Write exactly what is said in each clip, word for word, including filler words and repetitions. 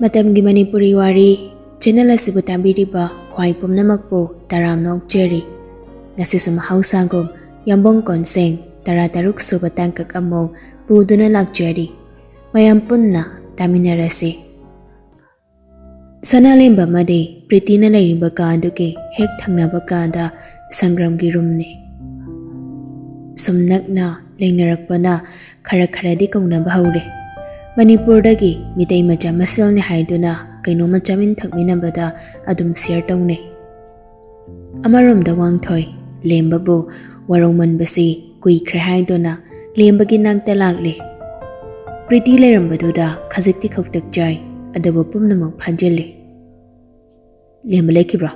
ꯃꯇꯝꯒꯤ ꯃꯅꯤꯄꯨꯔꯤ ꯋꯥꯔꯤ ꯆꯦꯅꯦꯜ ꯑꯁꯤꯕꯨ ꯇꯥꯕꯤꯔꯤꯕ ꯈ꯭ꯋꯥꯏ ꯄꯨꯝꯅꯃꯛꯄꯨ ꯇꯔꯥꯝꯅ ꯑꯣꯛꯆꯔꯤ꯫ ꯉꯁꯤꯁꯨ ꯃꯍꯧꯁꯥꯒꯨꯝ ꯌꯥꯝꯕꯨꯡ ꯀꯣꯟꯁꯦꯡ ꯇꯔꯥ ꯇꯔꯨꯛ ꯁꯨꯕ ꯇꯥꯡꯀꯛ ꯑꯃꯨꯛ ꯄꯨꯗꯨꯅ ꯂꯥꯛꯆꯔꯤ꯫ ꯃꯌꯥꯝ ꯄꯨꯟꯅ ꯇꯥꯃꯤꯟꯅꯔꯁꯤ꯫ ꯁꯅꯥꯂꯦꯝꯕ ꯑꯃꯗꯤ ꯄ꯭ꯔꯤꯇꯤꯅ ꯂꯩꯔꯤꯕ ꯀꯥ ꯑꯗꯨꯒꯤ ꯍꯦꯛ ꯊꯪꯅꯕ ꯀꯥꯗ ꯁꯪꯒ꯭ꯔꯝꯒꯤ ꯔꯨꯝꯅꯤ꯫ ꯁꯨꯝ ꯅꯛꯅ ꯂꯩꯅꯔꯛꯄꯅ ꯈꯔ ꯈꯔꯗꯤ ꯀꯧꯅꯕ ꯍꯧꯔꯦ꯫ ꯃꯅꯤꯄꯨꯔꯗꯒꯤ ꯃꯤꯇꯩ ꯃꯆꯥ ꯃꯁꯦꯜꯅꯤ ꯍꯥꯏꯗꯨꯅ ꯀꯩꯅꯣꯝꯃ ꯆꯥꯃꯤꯟ ꯊꯛꯃꯤꯟꯅꯕꯗ ꯑꯗꯨꯝ ꯁꯤꯌꯔ ꯇꯧꯅꯩ꯫ ꯑꯃꯔꯣꯝꯗ ꯋꯥꯡꯊꯣꯏ ꯂꯦꯝꯕꯕꯨ ꯋꯥꯔꯧꯃꯟꯕꯁꯤ ꯀꯨꯏꯈ꯭ꯔꯦ ꯍꯥꯏꯗꯨꯅ ꯂꯦꯝꯕꯒꯤ ꯅꯥꯛꯇ ꯂꯥꯛꯂꯦ꯫ ꯄ꯭ꯔꯤꯇꯤ ꯂꯩꯔꯝꯕꯗꯨꯗ ꯈꯖꯤꯛꯇꯤ ꯈꯧꯇꯛ ꯆꯥꯏ, ꯑꯗꯨꯕꯨ ꯄꯨꯝꯅꯃꯛ ꯐꯥꯖꯤꯜꯂꯦ꯫ "ꯂꯦꯝꯕ ꯂꯩꯈꯤꯕ꯭ꯔꯣ?"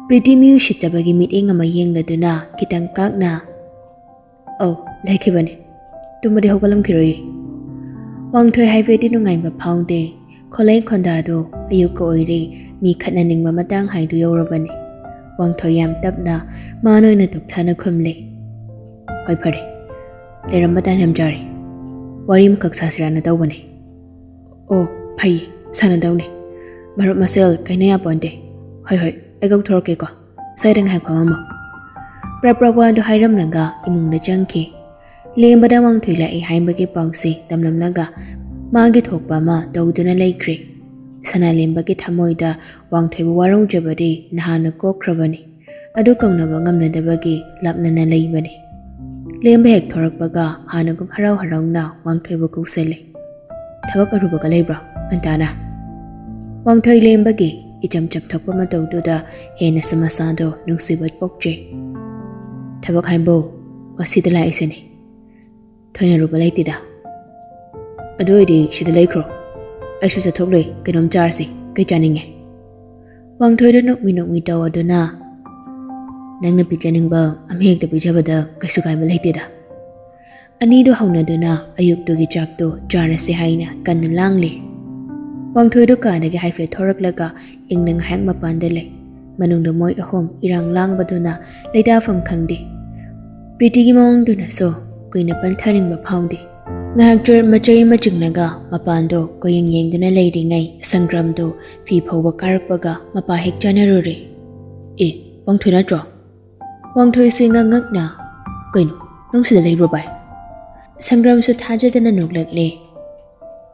ꯄ꯭ꯔꯤꯇꯤ ꯃꯤꯑꯣꯏ ꯎꯁꯤꯠꯇꯕꯒꯤ ꯃꯤꯠꯌꯦꯡ ꯑꯃ ꯌꯦꯡꯂꯗꯨꯅ ꯈꯤꯇꯪ ꯀꯥꯛꯅ, "ꯑꯧ, ꯂꯩꯈꯤꯕꯅꯤ꯫ ꯇꯨꯝꯕꯗꯤ ꯍꯧꯒꯠꯂꯝꯈꯤꯔꯣꯏꯌꯦ꯫" ꯋꯥꯡꯊꯣꯏ ꯍꯥꯏꯐꯦꯠꯇꯤ ꯅꯨꯡꯉꯥꯏꯕ ꯐꯥꯎꯗꯦ꯫ ꯈꯣꯂꯩ ꯈꯣꯟꯗꯥꯗꯣ ꯑꯌꯨꯛꯀ ꯑꯣꯏꯔꯦ, ꯃꯤ ꯈꯠꯅꯅꯤꯡꯕ ꯃꯇꯥꯡ ꯍꯥꯏꯗꯨ ꯌꯧꯔꯕꯅꯤ꯫ ꯋꯥꯡꯊꯣꯏ ꯌꯥꯝ ꯇꯞꯅ, ꯃꯥꯅ ꯑꯣꯏꯅ ꯇꯨꯞꯊꯅ ꯈꯨꯝꯂꯦ, "ꯍꯣꯏ, ꯐꯔꯦ꯫ ꯂꯩꯔꯝꯕ ꯇꯥꯟ ꯌꯥꯝ ꯆꯥꯔꯦ꯫ ꯋꯥꯔꯤ ꯑꯃꯈꯛ ꯁꯥꯁꯤꯔꯥꯅ ꯇꯧꯕꯅꯦ꯫" "ꯑꯣ, ꯐꯩ, ꯁꯥꯟꯅꯗꯧꯅꯦ꯫ ꯃꯔꯨꯞ ꯃꯁꯦꯜ ꯀꯩꯅ ꯌꯥꯄꯣꯟꯇꯦ꯫ ꯍꯣꯏ, ꯍꯣꯏ, ꯑꯩ ꯀꯧꯊꯣꯔꯛꯀꯦꯀꯣ꯫ ꯁ꯭ꯋꯥꯏꯗ ꯉꯥꯏꯍꯥꯛ ꯐꯝꯃꯝꯃꯣ꯫" ꯄ꯭ꯔꯞ ꯄ꯭ꯔꯞ ꯋꯥꯗꯨ ꯍꯥꯏꯔꯝꯂꯒ ꯏꯃꯨꯡꯗ ꯆꯪꯈꯤ꯫ ꯂꯦꯝꯕꯗ ꯋꯥꯡꯊꯣꯏ ꯂꯥꯛꯏ ꯍꯥꯏꯕꯒꯤ ꯄꯥꯎꯁꯤ ꯇꯝꯂꯝꯂꯒ ꯃꯥꯒꯤ ꯊꯣꯛꯄ ꯑꯃ ꯇꯧꯗꯨꯅ ꯂꯩꯈ꯭ꯔꯦ꯫ ꯁꯅꯥꯂꯦꯝꯕꯒꯤ ꯊꯃꯣꯏꯗ ꯋꯥꯡꯊꯣꯏꯕꯨ ꯋꯥꯔꯧꯖꯕꯗꯤ ꯅꯍꯥꯟꯅ ꯀꯣꯛꯈ꯭ꯔꯕꯅꯤ꯫ ꯑꯗꯨ ꯀꯧꯅꯕ ꯉꯝꯅꯗꯕꯒꯤ ꯂꯥꯞꯅꯅ ꯂꯩꯕꯅꯤ꯫ ꯂꯦꯝꯕ ꯍꯦꯛ ꯊꯣꯔꯛꯄꯒ ꯍꯥꯟꯅꯒꯨꯝ ꯍꯔꯥꯎ ꯍꯔꯥꯎꯅ ꯋꯥꯡꯊꯣꯏꯕꯨ ꯀꯧꯁꯜꯂꯤ꯫ "ꯊꯕꯛ ꯑꯔꯨꯕꯒ ꯂꯩꯕ꯭ꯔꯣ, ꯉꯟꯇꯥꯅ?" ꯋꯥꯡꯊꯣꯏ ꯂꯦꯝꯕꯒꯤ ꯏꯆꯝ ꯆꯝꯊꯣꯛꯄ ꯃꯇꯧꯗꯨꯗ ꯍꯦꯟꯅꯁꯨ ꯃꯁꯥꯗꯣ ꯅꯨꯡꯁꯤꯕ ꯄꯣꯛꯆꯩ꯫ "ꯊꯕꯛ ꯍꯥꯏꯕꯨ ꯉꯁꯤꯗ ꯂꯥꯛꯏꯁꯤꯅꯤ꯫ ꯊꯣꯏꯅ ꯑꯔꯨꯕ ꯂꯩꯇꯦꯗ꯫ ꯑꯗꯨ ꯑꯣꯏꯔꯗꯤ ꯁꯤꯗ ꯂꯩꯈ꯭ꯔꯣ꯫ ꯑꯩꯁꯨ ꯆꯠꯊꯣꯛꯂꯣꯏ, ꯀꯩꯅꯣꯝ ꯆꯥꯔꯁꯤ꯫ ꯀꯩ ꯆꯥꯅꯤꯡꯉꯦ?" ꯋꯥꯡꯊꯣꯏꯗ ꯅꯣꯛꯃꯤ ꯅꯣꯛꯃꯤ ꯇꯧ ꯑꯗꯨꯅ, "ꯅꯪꯅ ꯄꯤꯖꯅꯤꯡꯕ ꯑꯃ ꯍꯦꯛꯇ ꯄꯤꯖꯕꯗ ꯀꯩꯁꯨ ꯀꯥꯏꯕ ꯂꯩꯇꯦꯗ꯫" ꯑꯅꯤꯗꯨ ꯍꯧꯅꯗꯨꯅ ꯑꯌꯨꯛꯇꯨꯒꯤ ꯆꯥꯛꯇꯨ ꯆꯥꯔꯁꯤ ꯍꯥꯏꯅ ꯀꯟꯅ ꯂꯥꯡꯂꯤ꯫ ꯋꯥꯡꯊꯣꯏꯗꯨ ꯀꯥꯗꯒꯤ ꯍꯥꯏꯐꯦꯠ ꯊꯣꯔꯛꯂꯒ ꯏꯪꯅ ꯉꯥꯏꯍꯥꯛ ꯃꯄꯥꯟꯗ ꯂꯩ꯫ ꯃꯅꯨꯡꯗ ꯃꯣꯏ ꯑꯍꯨꯝ ꯏꯔꯥꯡ ꯂꯥꯡꯕꯗꯨꯅ ꯂꯩꯇꯥꯐꯝ ꯈꯪꯗꯦ꯫ ꯄ꯭ꯔꯤꯇꯤꯒꯤ ꯃꯑꯣꯡꯗꯨꯅꯁꯨ ꯀꯨꯏꯅ ꯄꯟꯊꯅꯤꯡꯕ ꯐꯥꯎꯗꯦ꯫ ꯉꯥꯏꯍꯥꯛ ꯆꯨꯔ ꯃꯆꯩ ꯑꯃ ꯆꯤꯡꯂꯒ ꯃꯄꯥꯟꯗꯣ ꯀꯣꯏꯌꯦꯡ ꯌꯦꯡꯗꯨꯅ ꯂꯩꯔꯤꯉꯩ ꯁꯪꯒ꯭ꯔꯥꯝꯗꯣ ꯐꯤ ꯐꯧꯕ ꯀꯥꯔꯛꯄꯒ ꯃꯄꯥ ꯍꯦꯛ ꯆꯥꯅꯔꯨꯔꯦ꯫ "ꯑꯦ, ꯋꯥꯡꯊꯣꯏ ꯅꯠꯇ꯭ꯔꯣ?" ꯋꯥꯡꯊꯣꯏꯁꯨ ꯏꯉꯛ ꯉꯛꯅ, "ꯀꯩꯅꯣ, ꯅꯪ ꯁꯤꯗ ꯂꯩꯕ꯭ꯔꯣ ꯚꯥꯏ?" ꯁꯪꯒ꯭ꯔꯥꯝꯁꯨ ꯊꯥꯖꯗꯅ ꯅꯣꯛꯂꯛꯂꯦ꯫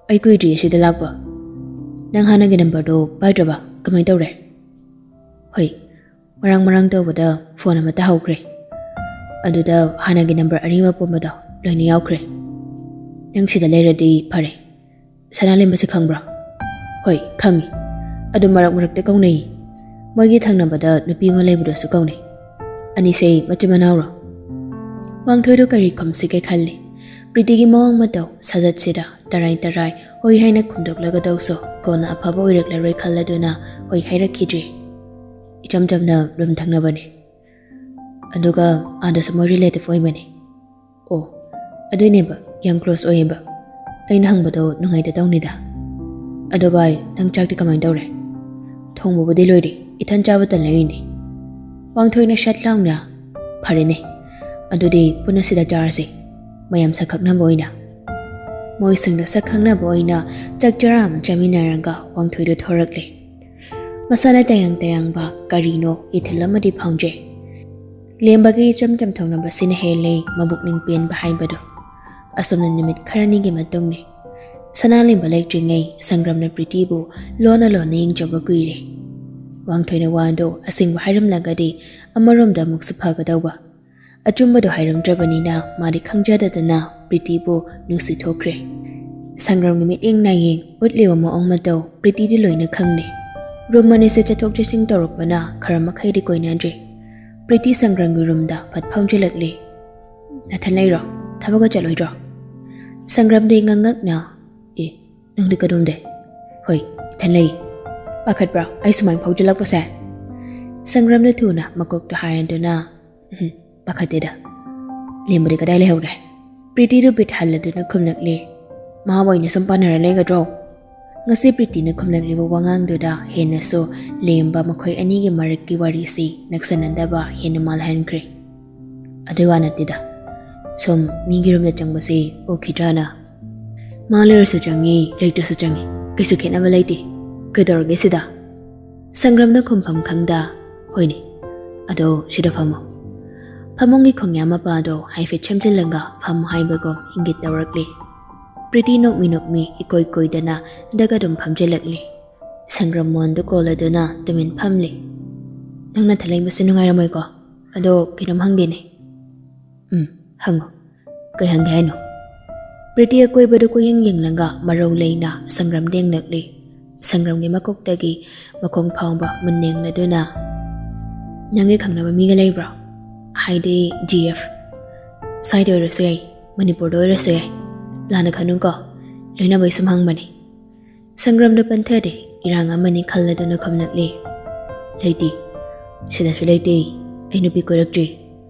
"ꯑꯩ ꯀꯨꯏꯗ꯭ꯔꯤ ꯑꯁꯤꯗ ꯂꯥꯛꯄ꯫ ꯅꯪ ꯍꯥꯟꯅꯒꯤ ꯅꯝꯕꯔꯗꯣ ꯄꯥꯏꯗ꯭ꯔꯕ? ꯀꯃꯥꯏꯅ ꯇꯧꯔꯦ?" "ꯍꯣꯏ, ꯃꯔꯥꯡ ꯃꯔꯥꯡ ꯇꯧꯕꯗ ꯐꯣꯟ ꯑꯃ ꯇꯥꯍꯧꯈ꯭ꯔꯦ꯫ ꯑꯗꯨꯗ ꯍꯥꯟꯅꯒꯤ ꯅꯝꯕꯔ ꯑꯅꯤꯃꯛ ꯄꯨꯝꯕꯗꯣ ꯂꯣꯏꯅ ꯌꯥꯎꯈ꯭ꯔꯦ꯫ ꯅꯪ ꯁꯤꯗ ꯂꯩꯔꯗꯤ ꯐꯔꯦ꯫ ꯁꯅꯥꯂꯦꯝꯕꯁꯦ ꯈꯪꯕ꯭ꯔꯣ?" "ꯍꯣꯏ, ꯈꯪꯉꯤ꯫ ꯑꯗꯨ ꯃꯔꯛ ꯃꯔꯛꯇ ꯀꯧꯅꯩ꯫ ꯃꯣꯏꯒꯤ ꯊꯪꯅꯕꯗ ꯅꯨꯄꯤ ꯑꯃ ꯂꯩꯕꯗꯨꯁꯨ ꯀꯧꯅꯩ꯫ ꯑꯅꯤꯁꯦ ꯃꯆꯤꯟ ꯃꯅꯥꯎꯔꯣ?" ꯋꯥꯡꯊꯣꯏꯗꯣ ꯀꯔꯤ ꯈꯨꯝꯁꯤꯒꯦ ꯈꯜꯂꯤ꯫ ꯄ꯭ꯔꯤꯇꯤꯒꯤ ꯃꯑꯣꯡ ꯃꯇꯧ, ꯁꯥꯖꯠꯁꯤꯗ ꯇꯔꯥꯏ ꯇꯔꯥꯏ ꯍꯣꯏ ꯍꯥꯏꯅ ꯈꯨꯝꯗꯣꯛꯂꯒꯗꯧꯁꯨ ꯀꯣꯟꯅ ꯑꯐꯕ ꯑꯣꯏꯔꯛꯂꯔꯣꯏ ꯈꯜꯂꯗꯨꯅ ꯍꯣꯏ ꯍꯥꯏꯔꯛꯈꯤꯗ꯭ꯔꯦ꯫ "ꯏꯆꯝ ꯆꯝꯅ ꯔꯨꯝ ꯊꯪꯅꯕꯅꯦ꯫ ꯑꯗꯨꯒ ꯑꯥꯗꯁꯨ ꯃꯣꯏ ꯔꯤꯂꯦꯇꯤꯚ ꯑꯣꯏꯕꯅꯦ꯫" "ꯑꯣ, ꯑꯗꯨꯏꯅꯦꯕ ꯌꯥꯝ ꯀ꯭ꯂꯣꯁ ꯑꯣꯏꯌꯦꯕ꯫ ꯑꯩꯅ ꯍꯪꯕꯗꯣ ꯅꯨꯡꯉꯥꯏꯇ ꯇꯧꯅꯤꯗ꯫ ꯑꯗꯣ ꯚꯥꯏ, ꯅꯪ ꯆꯥꯛꯇꯤ ꯀꯃꯥꯏꯅ ꯇꯧꯔꯦ?" "ꯊꯣꯡꯕꯕꯨꯗꯤ ꯂꯣꯏꯔꯦ, ꯏꯊꯟ ꯆꯥꯕ ꯇꯜꯂꯛꯏꯅꯦ꯫" ꯋꯥꯡꯊꯣꯏꯅ ꯁꯠ ꯂꯥꯎꯅ, "ꯐꯔꯦꯅꯦ, ꯑꯗꯨꯗꯤ ꯄꯨꯟꯅ ꯁꯤꯗ ꯆꯥꯔꯁꯦ, ꯃꯌꯥꯝ ꯁꯛ ꯈꯪꯅꯕ ꯑꯣꯏꯅ꯫" ꯃꯣꯏꯁꯤꯡꯗ ꯁꯛ ꯈꯪꯅꯕ ꯑꯣꯏꯅ ꯆꯥꯛ ꯆꯔꯥ ꯑꯃ ꯆꯥꯃꯤꯟꯅꯔꯒ ꯋꯥꯡꯊꯣꯏꯗꯣ ꯊꯣꯔꯛꯂꯦ꯫ ꯃꯁꯥꯅ ꯇꯌꯥꯡ ꯇꯌꯥꯡꯕ ꯀꯔꯤꯅꯣ ꯏꯊꯤꯜ ꯑꯃꯗꯤ ꯐꯥꯎꯖꯩ꯫ ꯂꯦꯝꯕꯒꯤ ꯏꯆꯝ ꯆꯝꯊꯣꯛꯅꯕꯁꯤꯅ ꯍꯦꯜꯂꯦ ꯃꯕꯨꯛꯅꯤꯡ ꯄꯦꯟꯕ ꯍꯥꯏꯕꯗꯣ꯫ ꯑꯁꯨꯝꯅ ꯅꯨꯃꯤꯠ ꯈꯔꯅꯤꯒꯤ ꯃꯇꯨꯡꯅꯤ꯫ ꯁꯅꯥꯂꯦꯝꯕ ꯂꯩꯇ꯭ꯔꯤꯉꯩ ꯁꯪꯒ꯭ꯔꯥꯝꯅ ꯄ꯭ꯔꯤꯇꯤꯕꯨ ꯂꯣꯟꯅ ꯂꯣꯟꯅ ꯌꯦꯡꯖꯕ ꯀꯨꯏꯔꯦ꯫ ꯋꯥꯡꯊꯣꯏꯅ ꯋꯥꯗꯣ ꯑꯁꯦꯡꯕ ꯍꯥꯏꯔꯝꯂꯒꯗꯤ ꯑꯃꯔꯣꯝꯗ ꯑꯃꯨꯛꯁꯨ ꯐꯒꯗꯧꯕ꯫ ꯑꯆꯨꯝꯕꯗꯣ ꯍꯥꯏꯔꯝꯗ꯭ꯔꯕꯅꯤꯅ ꯃꯥꯗꯤ ꯈꯪꯖꯗꯗꯅ ꯄ꯭ꯔꯤꯇꯤꯕꯨ ꯅꯨꯡꯁꯤꯊꯣꯛꯈ꯭ꯔꯦ꯫ ꯁꯪꯒ꯭ꯔꯥꯝꯒꯤ ꯃꯤꯠꯌꯦꯡ ꯅꯥꯌꯦꯡ ꯎꯠꯂꯤꯕ ꯃꯑꯣꯡ ꯃꯇꯧ ꯄ꯭ꯔꯤꯇꯤꯗꯤ ꯂꯣꯏꯅ ꯈꯪꯂꯦ꯫ ꯔꯨꯝ ꯑꯅꯤꯁꯦ ꯆꯠꯊꯣꯛ ꯆꯠꯁꯤꯟ ꯇꯧꯔꯛꯄꯅ ꯈꯔ ꯃꯈꯩꯗꯤ ꯀꯣꯏꯅꯗ꯭ꯔꯦ꯫ ꯄ꯭ꯔꯤꯇꯤ ꯁꯪꯒ꯭ꯔꯥꯝꯒꯤ ꯔꯨꯝꯗ ꯐꯠ ꯐꯥꯎꯖꯤꯜꯂꯛꯂꯦ꯫ "ꯅꯊꯟ ꯂꯩꯔꯣ? ꯊꯕꯛꯀ ꯆꯠꯂꯣꯏꯗ꯭ꯔꯣ?" ꯁꯪꯒ꯭ꯔꯥꯝꯗ ꯏꯉꯛ ꯉꯛꯅ, "ꯑꯦ, ꯅꯪꯗꯤ ꯀꯗꯣꯝꯗꯩ?" "ꯍꯣꯏ, ꯏꯊꯟ ꯂꯩ꯫" "ꯄꯥꯈꯠꯄ꯭ꯔꯣ ꯑꯩ ꯁꯨꯃꯥꯏꯅ ꯐꯥꯎꯖꯤꯜꯂꯛꯄꯁꯦ?" ꯁꯪꯒ꯭ꯔꯥꯝꯗ ꯊꯨꯅ ꯃꯀꯣꯛꯇꯣ ꯍꯥꯏꯔꯗꯨꯅ, "ꯎꯝ, ꯄꯥꯈꯠꯇꯦꯗ꯫" "ꯂꯦꯝꯕꯗꯤ ꯀꯗꯥꯏ ꯂꯩꯍꯧꯔꯦ?" ꯄ꯭ꯔꯤꯇꯤꯗꯨ ꯕꯤꯠ ꯍꯜꯂꯗꯨꯅ ꯈꯨꯝꯂꯛꯂꯦ꯫ "ꯃꯥꯕꯨ ꯑꯩꯅ ꯁꯨꯝ ꯄꯥꯟꯅꯔ ꯂꯩꯒꯗ꯭ꯔꯣ?" ꯉꯁꯤ ꯄ꯭ꯔꯤꯇꯤꯅ ꯈꯨꯝꯂꯛꯂꯤꯕ ꯋꯥꯉꯥꯡꯗꯨꯗ ꯍꯦꯟꯅꯁꯨ ꯂꯦꯝꯕ ꯃꯈꯣꯏ ꯑꯅꯤꯒꯤ ꯃꯔꯛꯀꯤ ꯋꯥꯔꯤꯁꯤ ꯅꯛꯁꯟꯅꯗꯕ ꯍꯦꯟꯅ ꯃꯥꯜꯍꯟꯈ꯭ꯔꯦ꯫ "ꯑꯗꯨꯏ ꯋꯥ ꯅꯠꯇꯦꯗ, ꯁꯨꯝ ꯃꯤꯒꯤ ꯔꯨꯝꯗ ꯆꯪꯕꯁꯦ ꯎꯈꯤꯗ꯭ꯔꯥꯅ? ꯃꯥ ꯂꯩꯔꯁꯨ ꯆꯪꯉꯤ, ꯂꯩꯇ꯭ꯔꯁꯨ ꯆꯪꯉꯤ, ꯀꯩꯁꯨ ꯈꯦꯠꯅꯕ ꯂꯩꯇꯦ꯫ ꯀꯩꯗꯧꯔꯒꯦ ꯁꯤꯗ? ꯁꯪꯒ꯭ꯔꯝꯅ ꯈꯨꯝꯐꯝ ꯈꯪꯗ, "ꯍꯣꯏꯅꯦ, ꯑꯗꯣ ꯁꯤꯗ ꯐꯝꯃꯣ꯫" ꯐꯃꯨꯡꯒꯤ ꯈꯣꯡꯌꯥ ꯃꯄꯥꯗꯣ ꯍꯥꯏꯐꯦꯠ ꯁꯦꯝꯖꯤꯜꯂꯒ ꯐꯝꯃꯣ ꯍꯥꯏꯕꯒꯨꯝ ꯏꯪꯒꯤꯠ ꯇꯧꯔꯛꯂꯤ꯫ ꯄ꯭ꯔꯤꯇꯤ ꯅꯣꯛꯃꯤ ꯅꯣꯛꯃꯤ ꯏꯀꯣꯏ ꯀꯣꯏꯗꯅ ꯗꯛ ꯑꯗꯨꯝ ꯐꯝꯖꯤꯜꯂꯛꯂꯤ꯫ ꯁꯪꯒ꯭ꯔꯝ ꯃꯣꯟꯗꯨ ꯀꯣꯜꯂꯗꯨꯅ ꯇꯨꯃꯤꯟ ꯐꯝꯂꯤ꯫ "ꯅꯪ ꯅꯊꯟ ꯂꯩꯕꯁꯤ ꯅꯨꯡꯉꯥꯏꯔꯝꯃꯣꯏꯀꯣ? ꯑꯗꯣ ꯀꯩꯅꯣꯝ ꯍꯪꯒꯦꯅꯦ꯫" "ꯎꯝ, ꯍꯪꯉꯣ꯫ ꯀꯩ ꯍꯪꯒꯦ ꯍꯥꯏꯅꯣ?" ꯄ꯭ꯔꯤꯇꯤ ꯑꯀꯣꯏꯕꯗ ꯀꯣꯏꯌꯦꯡ ꯌꯦꯡꯂꯒ ꯃꯔꯧ ꯂꯩꯅ ꯁꯪꯒ꯭ꯔꯝꯗ ꯌꯦꯡꯂꯛꯂꯤ꯫ ꯁꯪꯒ꯭ꯔꯝꯒꯤ ꯃꯀꯣꯛꯇꯒꯤ ꯃꯈꯣꯡ ꯐꯥꯎꯕ ꯃꯨꯟꯅ ꯌꯦꯡꯂꯗꯨꯅ, "ꯅꯪꯒꯤ ꯈꯪꯅꯕ ꯃꯤꯒ ꯂꯩꯕ꯭ꯔꯣ? ꯍꯥꯏꯗꯤ ꯖꯤ ꯑꯦꯐ꯫ ꯁ꯭ꯋꯥꯏꯗ ꯑꯣꯏꯔꯁꯨ ꯌꯥꯏ, ꯃꯅꯤꯄꯨꯔꯗ ꯑꯣꯏꯔꯁꯨ ꯌꯥꯏ꯫ ꯂꯥꯟꯅ ꯈꯟꯅꯨꯀꯣ, ꯂꯣꯏꯅꯕꯩ ꯁꯨꯝ ꯍꯪꯕꯅꯤ꯫" ꯁꯪꯒ꯭ꯔꯝꯗꯣ ꯄꯟꯊꯗꯦ, ꯏꯔꯥꯡ ꯑꯃꯅꯤ ꯈꯜꯂꯗꯨꯅ ꯈꯨꯝꯂꯛꯂꯤ꯫ "ꯂꯩꯇꯦ, ꯁꯤꯗꯁꯨ ꯂꯩꯇꯦ꯫ ꯑꯩ ꯅꯨꯄꯤ ꯀꯣꯏꯔꯛꯇ꯭ꯔꯤ꯫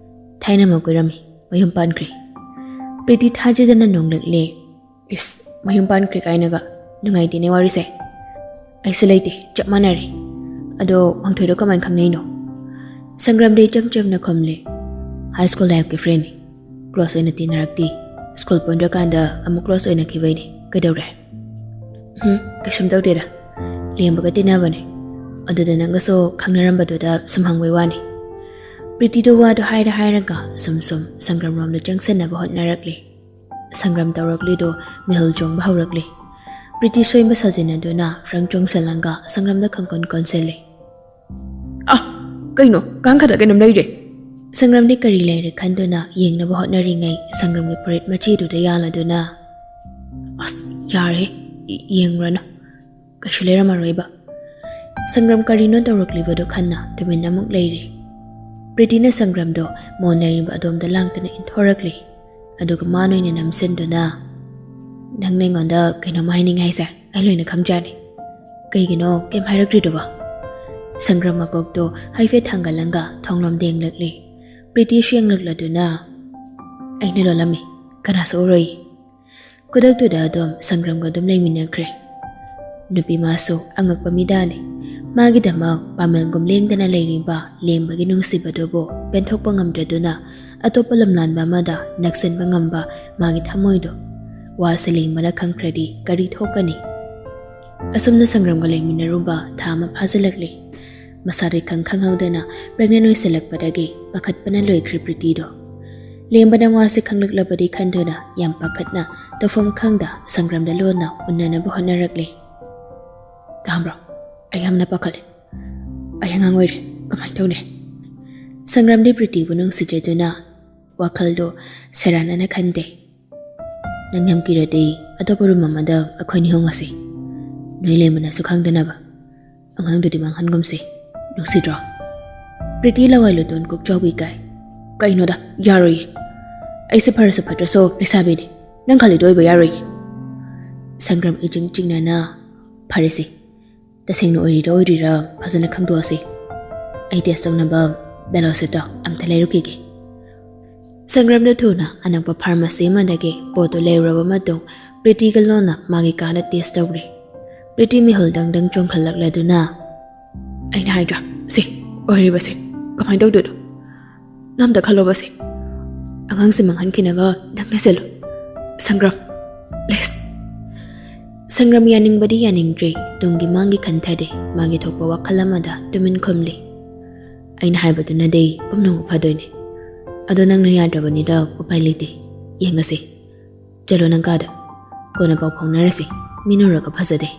ꯊꯥꯏꯅ ꯑꯃ ꯀꯣꯏꯔꯝꯃꯤ, ꯃꯌꯨꯝ ꯄꯥꯟꯈ꯭ꯔꯦ꯫" ꯄ꯭ꯔꯤꯇꯤ ꯊꯥꯖꯗꯅ ꯅꯣꯡꯂꯛꯂꯦ꯫ "ꯏꯁ, ꯃꯌꯨꯝ ꯄꯥꯟꯈ꯭ꯔꯦ ꯀꯥꯏꯅꯒ꯫ ꯅꯨꯡꯉꯥꯏꯇꯦꯅꯦ ꯋꯥꯔꯤꯁꯦ꯫" "ꯑꯩꯁꯨ ꯂꯩꯇꯦ, ꯆꯞ ꯃꯥꯟꯅꯔꯦ꯫ ꯑꯗꯣ ꯋꯥꯡꯊꯣꯏꯗꯣ ꯀꯃꯥꯏꯅ ꯈꯪꯅꯩꯅꯣ?" ꯁꯪꯒ꯭ꯔꯝꯗꯤ ꯏꯆꯝ ꯆꯝꯅ ꯈꯨꯝꯂꯦ꯫ "High school ꯂꯥꯏꯐꯀꯤ ꯐ꯭ꯔꯦꯟꯅꯤ꯫ ꯀ꯭ꯂꯣꯁ ꯑꯣꯏꯅ ꯇꯤꯟꯅꯔꯛꯇꯦ꯫ ꯁ꯭ꯀꯨꯜ ꯄꯨꯟꯗ꯭ꯔꯀꯥꯟꯗ ꯑꯃꯨꯛ ꯀ꯭ꯂꯣꯁ ꯑꯣꯏꯅꯈꯤꯕꯩꯅꯦ꯫ ꯀꯩꯗꯧꯔꯦ?" "ꯎꯝ, ꯀꯩꯁꯨꯝ ꯇꯧꯗꯦꯗ꯫ ꯂꯦꯝꯕꯒ ꯇꯤꯟꯅꯕꯅꯦ꯫ ꯑꯗꯨꯗ ꯅꯪꯒꯁꯨ ꯈꯪꯅꯔꯝꯕꯗꯨꯗ ꯁꯨꯝ ꯍꯪꯕꯩ ꯋꯥꯅꯤ꯫" ꯄ꯭ꯔꯤꯇꯤꯗꯣ ꯋꯥꯗꯣ ꯍꯥꯏꯔ ꯍꯥꯏꯔꯒ ꯁꯨꯝ ꯁꯨꯝ ꯁꯪꯒ꯭ꯔꯝꯔꯣꯝꯗ ꯆꯪꯁꯟꯅꯕ ꯍꯣꯠꯅꯔꯛꯂꯤ꯫ ꯁꯪꯒ꯭ꯔꯝ ꯇꯧꯔꯛꯂꯤꯗꯣ ꯃꯤꯍꯨꯜ ꯆꯣꯡꯕ ꯍꯧꯔꯛꯂꯤ꯫ ꯄ꯭ꯔꯤꯇꯤ ꯁꯣꯏꯕ ꯁꯥꯖꯤꯟꯅꯗꯨꯅ ꯐ꯭ꯔꯪ ꯆꯣꯡꯁꯜꯂꯒ ꯁꯪꯒ꯭ꯔꯝꯗ ꯈꯪꯀꯣꯟ ꯀꯣꯟꯁꯤꯜꯂꯤ꯫ "ꯑ, ꯀꯩꯅꯣ? ꯀꯥꯡꯈꯗ ꯀꯩꯅꯣꯝ ꯂꯩꯔꯦ!" ꯁꯪꯒ꯭ꯔꯝꯗꯤ ꯀꯔꯤ ꯂꯩꯔꯦ ꯈꯟꯗꯨꯅ ꯌꯦꯡꯅꯕ ꯍꯣꯠꯅꯔꯤꯉꯩ ꯁꯪꯒ꯭ꯔꯝꯒꯤ ꯐꯨꯔꯤꯠ ꯃꯆꯦꯗꯨꯗ ꯌꯥꯜꯂꯗꯨꯅ, "ꯑꯁ, ꯌꯥꯔꯦ, ꯌꯦꯡꯉꯨꯔꯅꯨ꯫ ꯀꯩꯁꯨ ꯂꯩꯔꯝꯃꯔꯣꯏꯕ꯫" ꯁꯪꯒ꯭ꯔꯝ ꯀꯔꯤꯅꯣ ꯇꯧꯔꯛꯂꯤꯕꯗꯣ ꯈꯟꯅ ꯇꯨꯃꯤꯟꯅ ꯑꯃꯨꯛ ꯂꯩꯔꯤ꯫ ꯄ꯭ꯔꯤꯇꯤꯅ ꯁꯪꯒ꯭ꯔꯝꯗꯣ ꯃꯣꯟ ꯂꯩꯔꯤꯕ ꯑꯗꯣꯝꯗ ꯂꯥꯡꯗꯅ ꯏꯟꯊꯣꯔꯛꯂꯤ꯫ ꯑꯗꯨꯒ ꯃꯥꯅ ꯑꯣꯏꯅ ꯅꯝꯁꯤꯟꯗꯨꯅ, "ꯅꯪꯅ ꯑꯩꯉꯣꯟꯗ ꯀꯩꯅꯣꯝ ꯍꯥꯏꯅꯤꯡꯉꯦ ꯍꯥꯏꯁꯦ? ꯑꯩ ꯂꯣꯏꯅ ꯈꯪꯖꯅꯤ꯫ ꯀꯩꯒꯤꯅꯣ ꯀꯩꯝ ꯍꯥꯏꯔꯛꯇ꯭ꯔꯤꯗꯨꯕꯣ?" ꯁꯪꯒ꯭ꯔꯝ ꯃꯀꯣꯛꯇꯣ ꯍꯥꯏꯐꯦꯠ ꯊꯥꯡꯒꯠꯂꯒ ꯊꯣꯡꯂꯣꯝꯗ ꯌꯦꯡꯂꯛꯂꯤ꯫ ꯄ꯭ꯔꯤꯇꯤꯁꯨ ꯌꯦꯡꯂꯛꯂꯗꯨꯅ, "ꯑꯩꯅ ꯂꯣꯜꯂꯝꯃꯤ, ꯀꯅꯥꯁꯨ ꯎꯔꯣꯏ꯫" ꯈꯨꯗꯛꯇꯨꯗ ꯑꯗꯨꯝ ꯁꯪꯒ꯭ꯔꯝꯒ ꯑꯗꯨꯝ ꯂꯩꯃꯤꯟꯅꯈ꯭ꯔꯦ꯫ ꯅꯨꯄꯤ ꯃꯥꯁꯨ ꯑꯉꯛꯄ ꯃꯤꯗꯥꯅꯤ꯫ ꯃꯥꯒꯤꯗꯃꯛ ꯄꯥꯃꯦꯜꯒꯨꯝ ꯂꯦꯡꯗꯅ ꯂꯩꯔꯤꯕ ꯂꯦꯝꯕꯒꯤ ꯅꯨꯡꯁꯤꯕꯗꯨꯕꯨ ꯄꯦꯟꯊꯣꯛꯄ ꯉꯝꯗ꯭ꯔꯗꯨꯅ ꯑꯇꯣꯞꯄ ꯂꯝꯂꯥꯟꯕ ꯑꯃꯗ ꯅꯛꯁꯤꯟꯕ ꯉꯝꯕ ꯃꯥꯒꯤ ꯊꯃꯣꯏꯗꯣ꯫ ꯋꯥꯁꯦ ꯂꯦꯡꯕꯅ ꯈꯪꯈ꯭ꯔꯗꯤ ꯀꯔꯤ ꯊꯣꯛꯀꯅꯤ? ꯑꯁꯨꯝꯅ ꯁꯪꯒ꯭ꯔꯥꯝꯒ ꯂꯩꯃꯤꯟꯅꯔꯨꯕ ꯊꯥ ꯑꯃ ꯐꯥꯖꯤꯜꯂꯛꯂꯦ꯫ ꯃꯁꯥꯗꯣ ꯏꯈꯪ ꯈꯪꯍꯧꯗꯅ pregnant ꯑꯣꯏꯁꯤꯜꯂꯛꯄꯗꯒꯤ ꯄꯥꯈꯠꯄꯅ ꯂꯣꯏꯈ꯭ꯔꯦ ꯄ꯭ꯔꯤꯇꯤꯗꯣ꯫ ꯂꯦꯝꯕꯅ ꯋꯥꯁꯦ ꯈꯪꯂꯛꯂꯕꯗꯤ ꯈꯟꯗꯨꯅ ꯌꯥꯝ ꯄꯥꯈꯠꯅ ꯇꯧꯐꯝ ꯈꯪꯗ ꯁꯪꯒ꯭ꯔꯥꯝꯗ ꯂꯣꯟꯅ ꯎꯟꯅꯅꯕ ꯍꯣꯠꯅꯔꯛꯂꯦ꯫ "ꯇꯥꯕ꯭ꯔꯣ? ꯑꯩ ꯌꯥꯝꯅ ꯄꯥꯈꯠꯂꯦ꯫ ꯑꯩ ꯑꯉꯥꯡ ꯑꯣꯏꯔꯦ꯫ ꯀꯃꯥꯏꯅ ꯇꯧꯅꯤ?" ꯁꯪꯒ꯭ꯔꯥꯝꯗꯤ ꯄ꯭ꯔꯤꯇꯤꯕꯨ ꯅꯨꯡꯁꯤꯖꯗꯨꯅ ꯋꯥꯈꯜꯗꯣ ꯁꯦꯔꯥꯟꯅꯅ ꯈꯟꯗꯦ꯫ "ꯅꯪ ꯌꯥꯝ ꯀꯤꯔꯗꯤ ꯑꯇꯣꯞꯄ ꯔꯨꯝ ꯑꯃꯗ ꯑꯩꯈꯣꯏꯅꯤ ꯍꯣꯡꯉꯁꯤ꯫ ꯅꯣꯏ ꯂꯩꯃꯤꯟꯅꯁꯨ ꯈꯪꯗꯅꯕ꯫ ꯑꯉꯥꯡꯗꯨꯗꯤ ꯃꯥꯡꯍꯟꯒꯨꯝꯁꯤ꯫ ꯅꯨꯡꯁꯤꯗ꯭ꯔꯣ?" ꯄ꯭ꯔꯤꯇꯤ ꯂꯋꯥꯏ ꯂꯨꯇꯣꯟ ꯀꯣꯛꯆꯥꯎꯕꯤ ꯀꯥꯏ꯫ "ꯀꯩꯅꯣꯗ, ꯌꯥꯔꯣꯏꯌꯦ꯫ ꯑꯩꯁꯦ ꯐꯔꯁꯨ ꯐꯠꯇ꯭ꯔꯁꯨ ꯂꯩꯁꯥꯕꯤꯅꯤ꯫ ꯅꯪ ꯈꯜꯂꯤꯗꯣ ꯑꯣꯏꯕ ꯌꯥꯔꯣꯏꯌꯦ꯫" ꯁꯪꯒ꯭ꯔꯥꯝ ꯏꯆꯤꯡ ꯆꯤꯡꯅꯅ, "ꯐꯔꯦꯁꯦ, ꯇꯁꯦꯡꯅ ꯑꯣꯏꯔꯤꯔ ꯑꯣꯏꯔꯤꯔ ꯐꯖꯅ ꯈꯪꯗꯣꯛꯑꯁꯤ꯫ ꯑꯩ test ꯇꯧꯅꯕ Velocito ꯑꯝꯇ ꯂꯩꯔꯨꯈꯤꯒꯦ꯫" ꯁꯪꯒ꯭ꯔꯥꯝꯗ ꯊꯨꯅ ꯑꯅꯛꯄ pharmacy ꯑꯃꯗꯒꯤ ꯄꯣꯠꯇꯨ ꯂꯩꯔꯨꯔꯕ ꯃꯇꯨꯡ ꯄ꯭ꯔꯤꯇꯤꯒ ꯂꯣꯟꯅ ꯃꯥꯒꯤ ꯀꯥꯗ test ꯇꯧꯔꯦ꯫ ꯄ꯭ꯔꯤꯇꯤ ꯃꯤꯍꯨꯜ ꯗꯪ ꯗꯪ ꯆꯣꯡꯈꯠꯂꯛꯂꯗꯨꯅ, "ꯑꯩꯅ ꯍꯥꯏꯗ꯭ꯔꯥ, ꯁꯤ ꯑꯣꯏꯔꯤꯕꯁꯦ꯫ ꯀꯃꯥꯏꯅ ꯇꯧꯗꯣꯏꯅꯣ? ꯅꯪ ꯑꯝꯇ ꯈꯜꯂꯣꯕꯁꯦ꯫ ꯑꯉꯥꯡꯁꯦ ꯃꯥꯡꯍꯟꯈꯤꯅꯕ ꯅꯪꯅ ꯆꯦꯜꯂꯨ, ꯁꯪꯒ꯭ꯔꯥꯝ, please꯫" ꯁꯪꯒ꯭ꯔꯥꯝ ꯌꯥꯅꯤꯡꯕꯗꯤ ꯌꯥꯅꯤꯡꯗ꯭ꯔꯦ, ꯇꯨꯡꯒꯤ ꯃꯥꯡꯒꯤ ꯈꯟꯊꯗꯦ, ꯃꯥꯒꯤ ꯊꯣꯛꯄ ꯋꯥꯈꯜ ꯑꯃꯗ ꯇꯨꯃꯤꯟ ꯈꯨꯝꯂꯤ꯫ "ꯑꯩꯅ ꯍꯥꯏꯕꯗꯨꯅꯗꯤ ꯄꯨꯝꯅꯃꯛ ꯐꯗꯣꯏꯅꯦ꯫ ꯑꯗꯣ ꯅꯪꯅ ꯌꯥꯗ꯭ꯔꯕꯅꯤꯗ ꯎꯄꯥꯏ ꯂꯩꯇꯦ꯫ ꯌꯦꯡꯉꯁꯤ꯫ ꯆꯠꯂꯣ ꯅꯪ ꯀꯥꯗ꯫ ꯀꯣꯟꯅ ꯄꯥꯎ ꯐꯥꯎꯅꯔꯁꯤ꯫ ꯃꯤꯅ ꯎꯔꯒ ꯐꯖꯗꯦ꯫"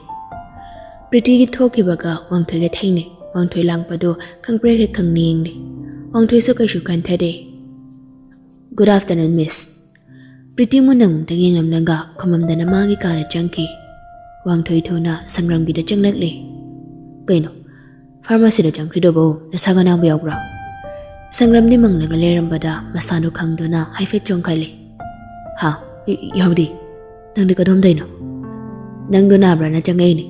ꯄ꯭ꯔꯤꯇꯤꯒꯤ ꯊꯣꯛꯈꯤꯕꯒ ꯋꯥꯡꯊꯣꯏꯒ ꯊꯦꯡꯅꯩ꯫ ꯋꯥꯡꯊꯣꯏ ꯂꯥꯛꯄꯗꯨ ꯈꯪꯄ꯭ꯔꯦꯛ ꯍꯦꯛ ꯈꯪꯅꯤꯡꯂꯦ꯫ ꯋꯥꯡꯊꯣꯏꯁꯨ ꯀꯩꯁꯨ ꯈꯟꯊꯗꯦ꯫ "Good afternoon, miss꯫" ꯄ꯭ꯔꯤꯇꯤ ꯃꯨꯟꯅ ꯑꯃꯨꯛꯇꯪ ꯌꯦꯡꯂꯝꯂꯒ ꯈꯨꯝꯃꯝꯗꯅ ꯃꯥꯒꯤ ꯀꯥꯗ ꯆꯪꯈꯤ꯫ ꯋꯥꯡꯊꯣꯏ ꯊꯨꯅ ꯁꯪꯒ꯭ꯔꯥꯝꯒꯤꯗ ꯆꯪꯂꯛꯂꯦ꯫ "ꯀꯩꯅꯣ, pharmacy ꯗ ꯆꯪꯈ꯭ꯔꯤꯗꯨꯕꯨ ꯅꯁꯥꯒ ꯅꯥꯕ ꯌꯥꯎꯕ꯭ꯔꯥ?" ꯁꯪꯒ꯭ꯔꯥꯝꯗꯤ ꯃꯪꯂꯒ ꯂꯩꯔꯝꯕꯗ ꯃꯁꯥꯗꯣ ꯈꯪꯗꯨꯅ ꯍꯥꯏꯐꯦꯠ ꯆꯣꯡꯈꯠꯂꯦ꯫ "ꯍꯥ? ꯌ-, ꯌꯥꯎꯗꯦ꯫ ꯅꯪꯗꯤ ꯀꯗꯣꯝꯗꯩꯅꯣ?" "ꯅꯪꯗꯣ ꯅꯥꯕ꯭ꯔꯥꯅ ꯆꯪꯉꯛꯏꯅꯦ꯫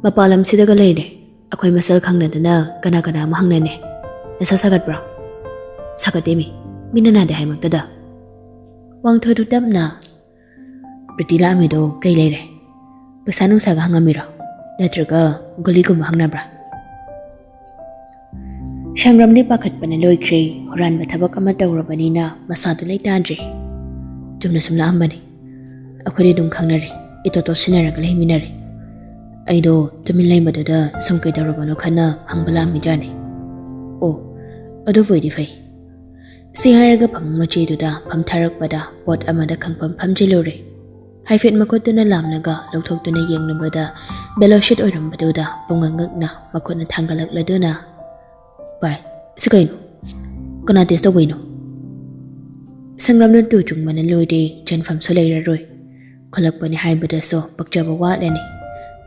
ꯃꯄꯥꯟ ꯂꯝꯁꯤꯗꯒ ꯂꯩꯔꯦ꯫ ꯑꯩꯈꯣꯏ ꯃꯁꯦꯜ ꯈꯪꯅꯗꯅ ꯀꯅꯥ ꯀꯅꯥ ꯑꯃ ꯍꯪꯅꯅꯦ꯫ ꯅꯁꯥ ꯁꯥꯒꯠꯄ꯭ꯔꯥ?" "ꯁꯥꯒꯠꯇꯦꯃꯤ꯫ ꯃꯤꯅ ꯅꯥꯗꯦ ꯍꯥꯏꯃꯛꯇꯗ꯫" ꯋꯥꯡꯊꯣꯏꯗꯨ ꯇꯞꯅ, "ꯄ꯭ꯔꯤꯇꯤ ꯂꯥꯛꯑꯝꯃꯤꯗꯣ ꯀꯩ ꯂꯩꯔꯦ? ꯄꯩꯁꯥ ꯅꯨꯡꯁꯥꯒ ꯍꯪꯉꯝꯃꯤꯔꯣ? ꯅꯠꯇ꯭ꯔꯒ ꯒꯨꯂꯤꯒꯨꯝꯕ ꯍꯪꯅꯕ꯭ꯔꯥ?" ꯁꯪꯒ꯭ꯔꯥꯝꯗꯤ ꯄꯥꯈꯠꯄꯅ ꯂꯣꯏꯈ꯭ꯔꯦ꯫ ꯍꯨꯔꯥꯟꯕ ꯊꯕꯛ ꯑꯃ ꯇꯧꯔꯕꯅꯤꯅ ꯃꯁꯥꯗꯨ ꯂꯩꯇꯥꯗ꯭ꯔꯦ꯫ ꯆꯨꯝꯅ ꯁꯨꯝ ꯂꯥꯛꯑꯝꯕꯅꯤ꯫ ꯑꯩꯈꯣꯏꯗꯤ ꯑꯗꯨꯝ ꯈꯪꯅꯔꯦ, ꯏꯇꯣꯠ ꯇꯣꯠꯁꯤꯟꯅꯔꯒ ꯂꯩꯃꯤꯟꯅꯔꯦ꯫ ꯑꯩꯗꯣ ꯇꯨꯃꯤꯟ ꯂꯩꯕꯗꯨꯗ ꯁꯨꯝ ꯀꯩꯗꯧꯔꯕꯅꯣ ꯈꯟꯅ ꯍꯪꯕ ꯂꯥꯛꯑꯝꯃꯤꯖꯥꯠꯅꯤ꯫ ꯑꯣ, ꯑꯗꯨꯕꯨ ꯑꯣꯏꯗꯤ ꯐꯩ꯫ ꯁꯤ ꯍꯥꯏꯔꯒ ꯐꯃꯨꯡ ꯃꯆꯦꯗꯨꯗ ꯐꯝꯊꯔꯛꯄꯗ ꯄꯣꯠ ꯑꯃꯗ ꯈꯪꯐꯝ ꯐꯝꯖꯤꯜꯂꯨꯔꯦ꯫ ꯍꯥꯏꯐꯦꯠ ꯃꯈꯨꯠꯇꯨꯅ ꯂꯥꯝꯂꯒ ꯂꯧꯊꯣꯛꯇꯨꯅ ꯌꯦꯡꯂꯨꯕꯗ ꯕꯦꯂꯣꯁꯤꯠ ꯑꯣꯏꯔꯝꯕꯗꯨꯗ ꯄꯨꯡꯉꯛ ꯉꯛꯅ ꯃꯈꯨꯠꯅ ꯊꯥꯡꯒꯠꯂꯛꯂꯗꯨꯅ, "ꯚꯥꯏ, ꯁꯤ ꯀꯩꯅꯣ? ꯀꯅꯥ ꯇꯦꯁ ꯇꯧꯕꯩꯅꯣ?" ꯁꯪꯒ꯭ꯔꯥꯝꯅ ꯇꯨ ꯆꯨꯡꯕꯅ ꯂꯣꯏꯔꯦ, ꯆꯦꯟꯐꯝꯁꯨ ꯂꯩꯔꯔꯣꯏ꯫ ꯈꯣꯂꯛꯄꯅꯤ ꯍꯥꯏꯕꯗꯁꯨ ꯄꯛꯆꯕ ꯋꯥꯠꯂꯅꯤ꯫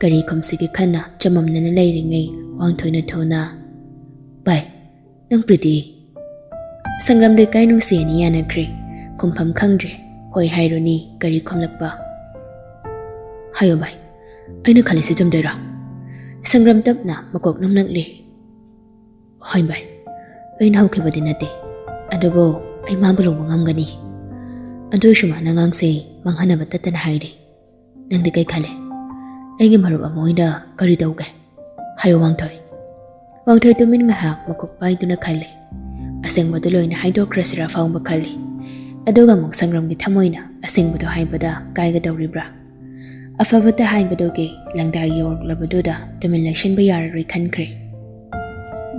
ꯀꯔꯤ ꯈꯨꯝꯁꯤꯒꯦ ꯈꯟꯅ ꯆꯃꯝꯅꯅ ꯂꯩꯔꯤꯉꯩ ꯋꯥꯡꯊꯣꯏꯅ ꯊꯨꯅ, "ꯚꯥꯏ, ꯅꯪ ꯄ꯭ꯔꯤꯇꯤ?" ꯁꯪꯒ꯭ꯔꯥꯝ ꯂꯩꯀꯥꯏ ꯅꯨꯡꯁꯤ ꯑꯅꯤ ꯌꯥꯅꯈ꯭ꯔꯦ꯫ ꯈꯨꯝꯐꯝ ꯈꯪꯗ꯭ꯔꯦ꯫ ꯍꯣꯏ ꯍꯥꯏꯔꯨꯅꯤ, ꯀꯔꯤ ꯈꯨꯝꯂꯛꯄ? "ꯍꯥꯏꯌꯣ ꯚꯥꯏ, ꯑꯩꯅ ꯈꯜꯂꯤꯁꯤ ꯆꯨꯝꯗꯣꯏꯔꯣ?" ꯁꯪꯒ꯭ꯔꯥꯝ ꯇꯞꯅ ꯃꯀꯣꯛ ꯅꯝꯂꯛꯂꯦ꯫ "ꯍꯣꯏ ꯚꯥꯏ, ꯑꯩꯅ ꯍꯧꯈꯤꯕꯗꯤ ꯅꯠꯇꯦ, ꯑꯗꯨꯕꯨ ꯑꯩ ꯃꯥꯕꯨ ꯂꯧꯕ ꯉꯝꯒꯅꯤ꯫ ꯑꯗꯨ ꯑꯣꯏꯔꯁꯨ ꯃꯥꯅ ꯑꯉꯥꯡꯁꯦ ꯃꯥꯡꯍꯟꯅꯕ ꯇꯠꯇꯅ ꯍꯥꯏꯔꯤ꯫ ꯅꯪꯗꯤ ꯀꯩ ꯈꯜꯂꯦ? ꯑꯩꯒꯤ ꯃꯔꯨꯞ ꯑꯃ ꯑꯣꯏꯅ ꯀꯔꯤ ꯇꯧꯒꯦ? ꯍꯥꯏꯌꯨ ꯋꯥꯡꯊꯣꯏ꯫" ꯋꯥꯡꯊꯣꯏ ꯇꯨꯃꯤꯟ ꯉꯥꯏꯍꯥꯛ ꯃꯀꯣꯛ ꯄꯥꯏꯗꯨꯅ ꯈꯜꯂꯤ꯫ ꯑꯁꯦꯡꯕꯗꯨ ꯂꯣꯏꯅ ꯍꯥꯏꯗꯣꯛꯈ꯭ꯔꯁꯤꯔꯥ ꯐꯥꯎꯕ ꯈꯜꯂꯤ꯫ ꯑꯗꯨꯒ ꯑꯃꯨꯛ ꯁꯪꯒ꯭ꯔꯥꯝꯒꯤ ꯊꯃꯣꯏꯅ ꯑꯁꯦꯡꯕꯗꯨ ꯍꯥꯏꯕꯗ ꯀꯥꯏꯒꯗꯧꯔꯤꯕ꯭ꯔꯥ? ꯑꯐꯕꯇ ꯍꯥꯏꯕꯗꯨꯒꯤ ꯂꯪꯗꯥ ꯌꯧꯔꯛꯂꯕꯗꯨꯗ ꯇꯨꯃꯤꯟ ꯂꯩꯁꯤꯟꯕ ꯌꯥꯔꯔꯣꯏ ꯈꯟꯈ꯭ꯔꯦ꯫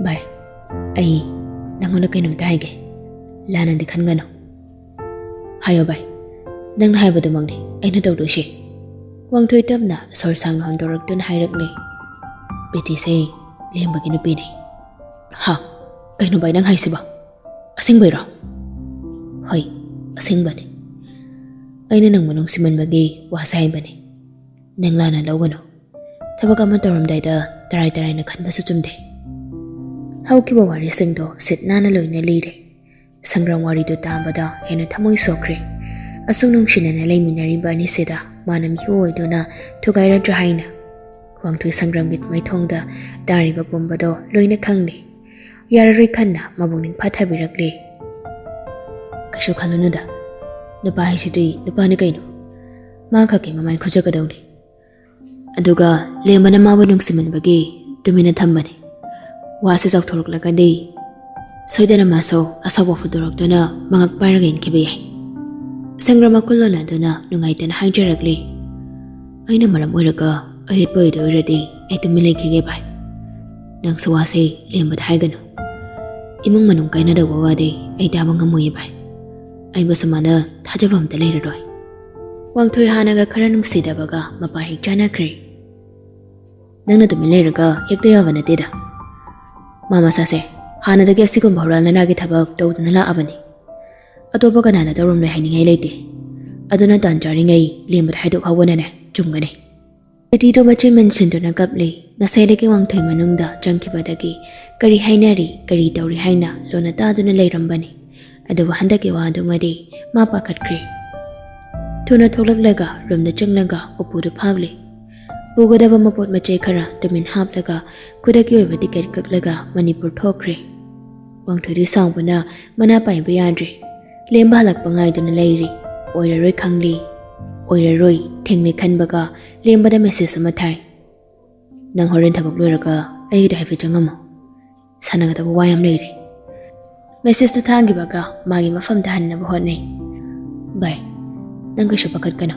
"ꯚꯥꯏ, ꯑꯩ ꯅꯪꯉꯣꯟꯗ ꯀꯩꯅꯣꯝꯇ ꯍꯥꯏꯒꯦ꯫ ꯂꯥꯟꯅꯗꯤ ꯈꯟꯒꯅꯨ꯫" "ꯍꯥꯏꯌꯣ ꯚꯥꯏ, ꯅꯪꯅ ꯍꯥꯏꯕꯗꯨꯃꯛꯅꯤ ꯑꯩꯅ ꯇꯧꯗꯣꯏꯁꯦ꯫" ꯋꯥꯡꯊꯣꯏ ꯇꯞꯅ ꯁꯣꯔ ꯁꯥꯡꯅ ꯍꯣꯟꯗꯣꯔꯛꯇꯨꯅ ꯍꯥꯏꯔꯛꯂꯦ꯫ "ꯄ꯭ꯔꯤꯇꯤꯁꯦ ꯂꯦꯝꯕꯒꯤ ꯅꯨꯄꯤꯅꯤ꯫" "ꯍꯥ? ꯀꯩꯅꯣ ꯚꯥꯏ ꯅꯪ ꯍꯥꯏꯁꯤꯕꯣ? ꯑꯁꯦꯡꯕꯩꯔꯣ?" "ꯍꯣꯏ, ꯑꯁꯦꯡꯕꯅꯤ꯫ ꯑꯩꯅ ꯅꯪꯕꯨ ꯅꯨꯡꯁꯤꯃꯟꯕꯒꯤ ꯋꯥꯁꯦ ꯍꯥꯏꯕꯅꯤ꯫ ꯅꯪ ꯂꯥꯟꯅ ꯂꯧꯒꯅꯨ꯫ ꯊꯕꯛ ꯑꯃ ꯇꯧꯔꯝꯗꯥꯏꯗ ꯇꯔꯥꯏ ꯇꯔꯥꯏꯅ ꯈꯟꯕꯁꯨ ꯆꯨꯝꯗꯦ꯫" ꯍꯧꯈꯤꯕ ꯋꯥꯔꯤꯁꯤꯡꯗꯣ ꯁꯤꯠ ꯅꯥꯟꯅ ꯂꯣꯏꯅ ꯂꯤꯔꯦ꯫ ꯁꯪꯒ꯭ꯔꯥꯝ ꯋꯥꯔꯤꯗꯨ ꯇꯥꯕꯗ ꯍꯦꯟꯅ ꯊꯃꯣꯏ ꯁꯣꯛꯈ꯭ꯔꯦ꯫ ꯑꯁꯨꯛ ꯅꯨꯡꯁꯤꯅꯅ ꯂꯩꯃꯤꯟꯅꯔꯤꯕ ꯑꯅꯤꯁꯤꯗ ꯃꯥꯅ ꯃꯤꯑꯣꯏ ꯑꯣꯏꯗꯨꯅ ꯊꯨꯒꯥꯏꯔꯗ꯭ꯔꯥ ꯍꯥꯏꯅ꯫ ꯋꯥꯡꯊꯣꯏ ꯁꯪꯒ꯭ꯔꯥꯝꯒꯤ ꯃꯥꯏꯊꯣꯡꯗ ꯇꯥꯔꯤꯕ ꯄꯨꯝꯕꯗꯣ ꯂꯣꯏꯅ ꯈꯪꯂꯦ꯫ ꯌꯥꯔꯔꯣꯏ ꯈꯟꯅ ꯃꯕꯨꯛꯅꯤꯡ ꯐꯥꯊꯕꯤꯔꯛꯂꯦ꯫ "ꯀꯩꯁꯨ ꯈꯜꯂꯨꯅꯨꯗ, ꯅꯨꯄꯥ ꯍꯥꯏꯁꯤꯗꯤ ꯅꯨꯄꯥꯅꯤ ꯀꯩꯅꯣ꯫ ꯃꯥ ꯈꯛꯀꯤ ꯃꯃꯥꯏ ꯈꯨꯖꯀꯗꯧꯅꯤ꯫" ꯑꯗꯨꯒ ꯂꯦꯝꯕꯅ ꯃꯥꯕꯨ ꯅꯨꯡꯁꯤꯃꯟꯕꯒꯤ ꯇꯨꯃꯤꯟꯅ ꯊꯝꯕꯅꯤ꯫ ꯋꯥꯁꯦ ꯆꯥꯎꯊꯣꯔꯛꯂꯒꯗꯤ ꯁꯣꯏꯗꯅ ꯃꯥꯁꯨ ꯑꯁꯥꯎꯕ ꯐꯣꯡꯗꯣꯔꯛꯇꯨꯅ ꯃꯉꯛ ꯄꯥꯏꯔꯒ ꯏꯟꯈꯤꯕ ꯌꯥꯏ꯫ ꯁꯪꯒ꯭ꯔ ꯃꯈꯨꯜ ꯂꯣꯟꯅꯗꯨꯅ ꯅꯨꯡꯉꯥꯏꯇꯅ ꯍꯥꯏꯖꯔꯛꯂꯤ, "ꯑꯩꯅ ꯃꯔꯝ ꯑꯣꯏꯔꯒ ꯑꯌꯦꯠꯄ ꯑꯣꯏꯗꯣꯏ ꯑꯣꯏꯔꯗꯤ ꯑꯩ ꯇꯨꯃꯤꯟ ꯂꯩꯈꯤꯒꯦ ꯚꯥꯏ꯫ ꯅꯪꯁꯨ ꯋꯥꯁꯦ ꯂꯦꯝꯕꯗ ꯍꯥꯏꯒꯅꯨ꯫ ꯏꯃꯨꯡ ꯃꯅꯨꯡ ꯀꯥꯏꯅꯗꯧꯕ ꯋꯥꯗꯤ ꯑꯩ ꯇꯥꯕ ꯉꯝꯃꯣꯏꯌꯦ ꯚꯥꯏ꯫ ꯑꯩꯕꯨ ꯁꯨꯃꯥꯏꯅ ꯊꯥꯖꯕ ꯑꯝꯇ ꯂꯩꯔꯔꯣꯏ"꯫ ꯋꯥꯡꯊꯣꯏ ꯍꯥꯟꯅꯒ ꯈꯔ ꯅꯨꯡꯁꯤꯗꯕꯒ ꯃꯄꯥ ꯍꯦꯛ ꯆꯥꯅꯈ꯭ꯔꯦ꯫ "ꯅꯪꯅ ꯇꯨꯃꯤꯟ ꯂꯩꯔꯒ ꯍꯦꯛꯇ ꯌꯥꯕ ꯅꯠꯇꯦꯗ꯫ ꯃꯥ ꯃꯁꯥꯁꯦ ꯍꯥꯟꯅꯗꯒꯤ ꯑꯁꯤꯒꯨꯝꯕ ꯍꯨꯔꯥꯟ ꯂꯥꯟꯅꯥꯒꯤ ꯊꯕꯛ ꯇꯧꯗꯨꯅ ꯂꯥꯛꯑꯕꯅꯤ꯫ ꯑꯇꯣꯞꯄ ꯀꯅꯥꯅ ꯇꯧꯔꯝꯂꯣꯏ ꯍꯥꯏꯅꯤꯡꯉꯥꯏ ꯂꯩꯇꯦ꯫ ꯑꯗꯨꯅ ꯇꯥꯟ ꯆꯥꯔꯤꯉꯩ ꯂꯦꯝꯕꯗ ꯍꯥꯏꯗꯣꯛꯍꯧꯕꯅꯅꯦ ꯆꯨꯝꯒꯅꯤ"꯫ ꯄ꯭ꯔꯤꯇꯤꯗꯣ ꯃꯆꯤꯟ ꯃꯦꯟꯁꯤꯟꯗꯨꯅ ꯀꯞꯂꯤ꯫ ꯉꯁꯥꯏꯗꯒꯤ ꯋꯥꯡꯊꯣꯏ ꯃꯅꯨꯡꯗ ꯆꯪꯈꯤꯕꯗꯒꯤ ꯀꯔꯤ ꯍꯥꯏꯅꯔꯤ, ꯀꯔꯤ ꯇꯧꯔꯤ ꯍꯥꯏꯅ ꯂꯣꯟꯅ ꯇꯥꯗꯨꯅ ꯂꯩꯔꯝꯕꯅꯤ꯫ ꯑꯗꯨꯕꯨ ꯍꯟꯗꯛꯀꯤ ꯋꯥꯗꯨꯃꯗꯤ ꯃꯥ ꯄꯥꯈꯠꯈ꯭ꯔꯦ꯫ ꯊꯨꯅ ꯊꯣꯛꯂꯛꯂꯒ ꯔꯨꯝꯗ ꯆꯪꯂꯒ ꯎꯄꯨꯗꯨ ꯐꯥꯛꯂꯦ꯫ ꯄꯨꯒꯗꯕ ꯃꯄꯣꯠ ꯃꯆꯩ ꯈꯔ ꯇꯨꯃꯤꯟ ꯍꯥꯞꯂꯒ ꯈꯨꯗꯛꯀꯤ ꯑꯣꯏꯕ ꯇꯤꯀꯦꯠ ꯀꯛꯂꯒ ꯃꯅꯤꯄꯨꯔ ꯊꯣꯛꯈ꯭ꯔꯦ꯫ ꯋꯥꯡꯊꯣꯏꯗꯤ ꯁꯥꯎꯕꯅ ꯃꯅꯥ ꯄꯥꯏꯕ ꯌꯥꯗ꯭ꯔꯦ꯫ ꯂꯦꯝꯕ ꯍꯜꯂꯛꯄ ꯉꯥꯏꯗꯨꯅ ꯂꯩꯔꯤ꯫ ꯑꯣꯏꯔꯔꯣꯏ ꯈꯪꯂꯤ, ꯑꯣꯏꯔꯔꯣꯏ ꯊꯦꯡꯂꯤ ꯈꯟꯕꯒ ꯂꯦꯝꯕꯗ ꯃꯦꯁꯦꯖ ꯑꯃ ꯊꯥꯏ꯫ "ꯅꯪ ꯍꯣꯔꯦꯟ ꯊꯕꯛ ꯂꯣꯏꯔꯒ ꯑꯩꯒꯤꯗ ꯍꯥꯏꯐꯦꯠ ꯆꯪꯉꯝꯃꯣ꯫ ꯁꯥꯟꯅꯒꯗꯕ ꯋꯥ ꯌꯥꯝ ꯂꯩꯔꯦ"꯫ ꯃꯦꯁꯦꯖꯇꯨ ꯊꯥꯈꯤꯕꯒ ꯃꯥꯒꯤ ꯃꯐꯝꯗ ꯍꯟꯅꯕ ꯍꯣꯠꯅꯩ꯫ "ꯚꯥꯏ, ꯅꯪ ꯀꯩꯁꯨ ꯄꯥꯈꯠꯀꯅꯨ꯫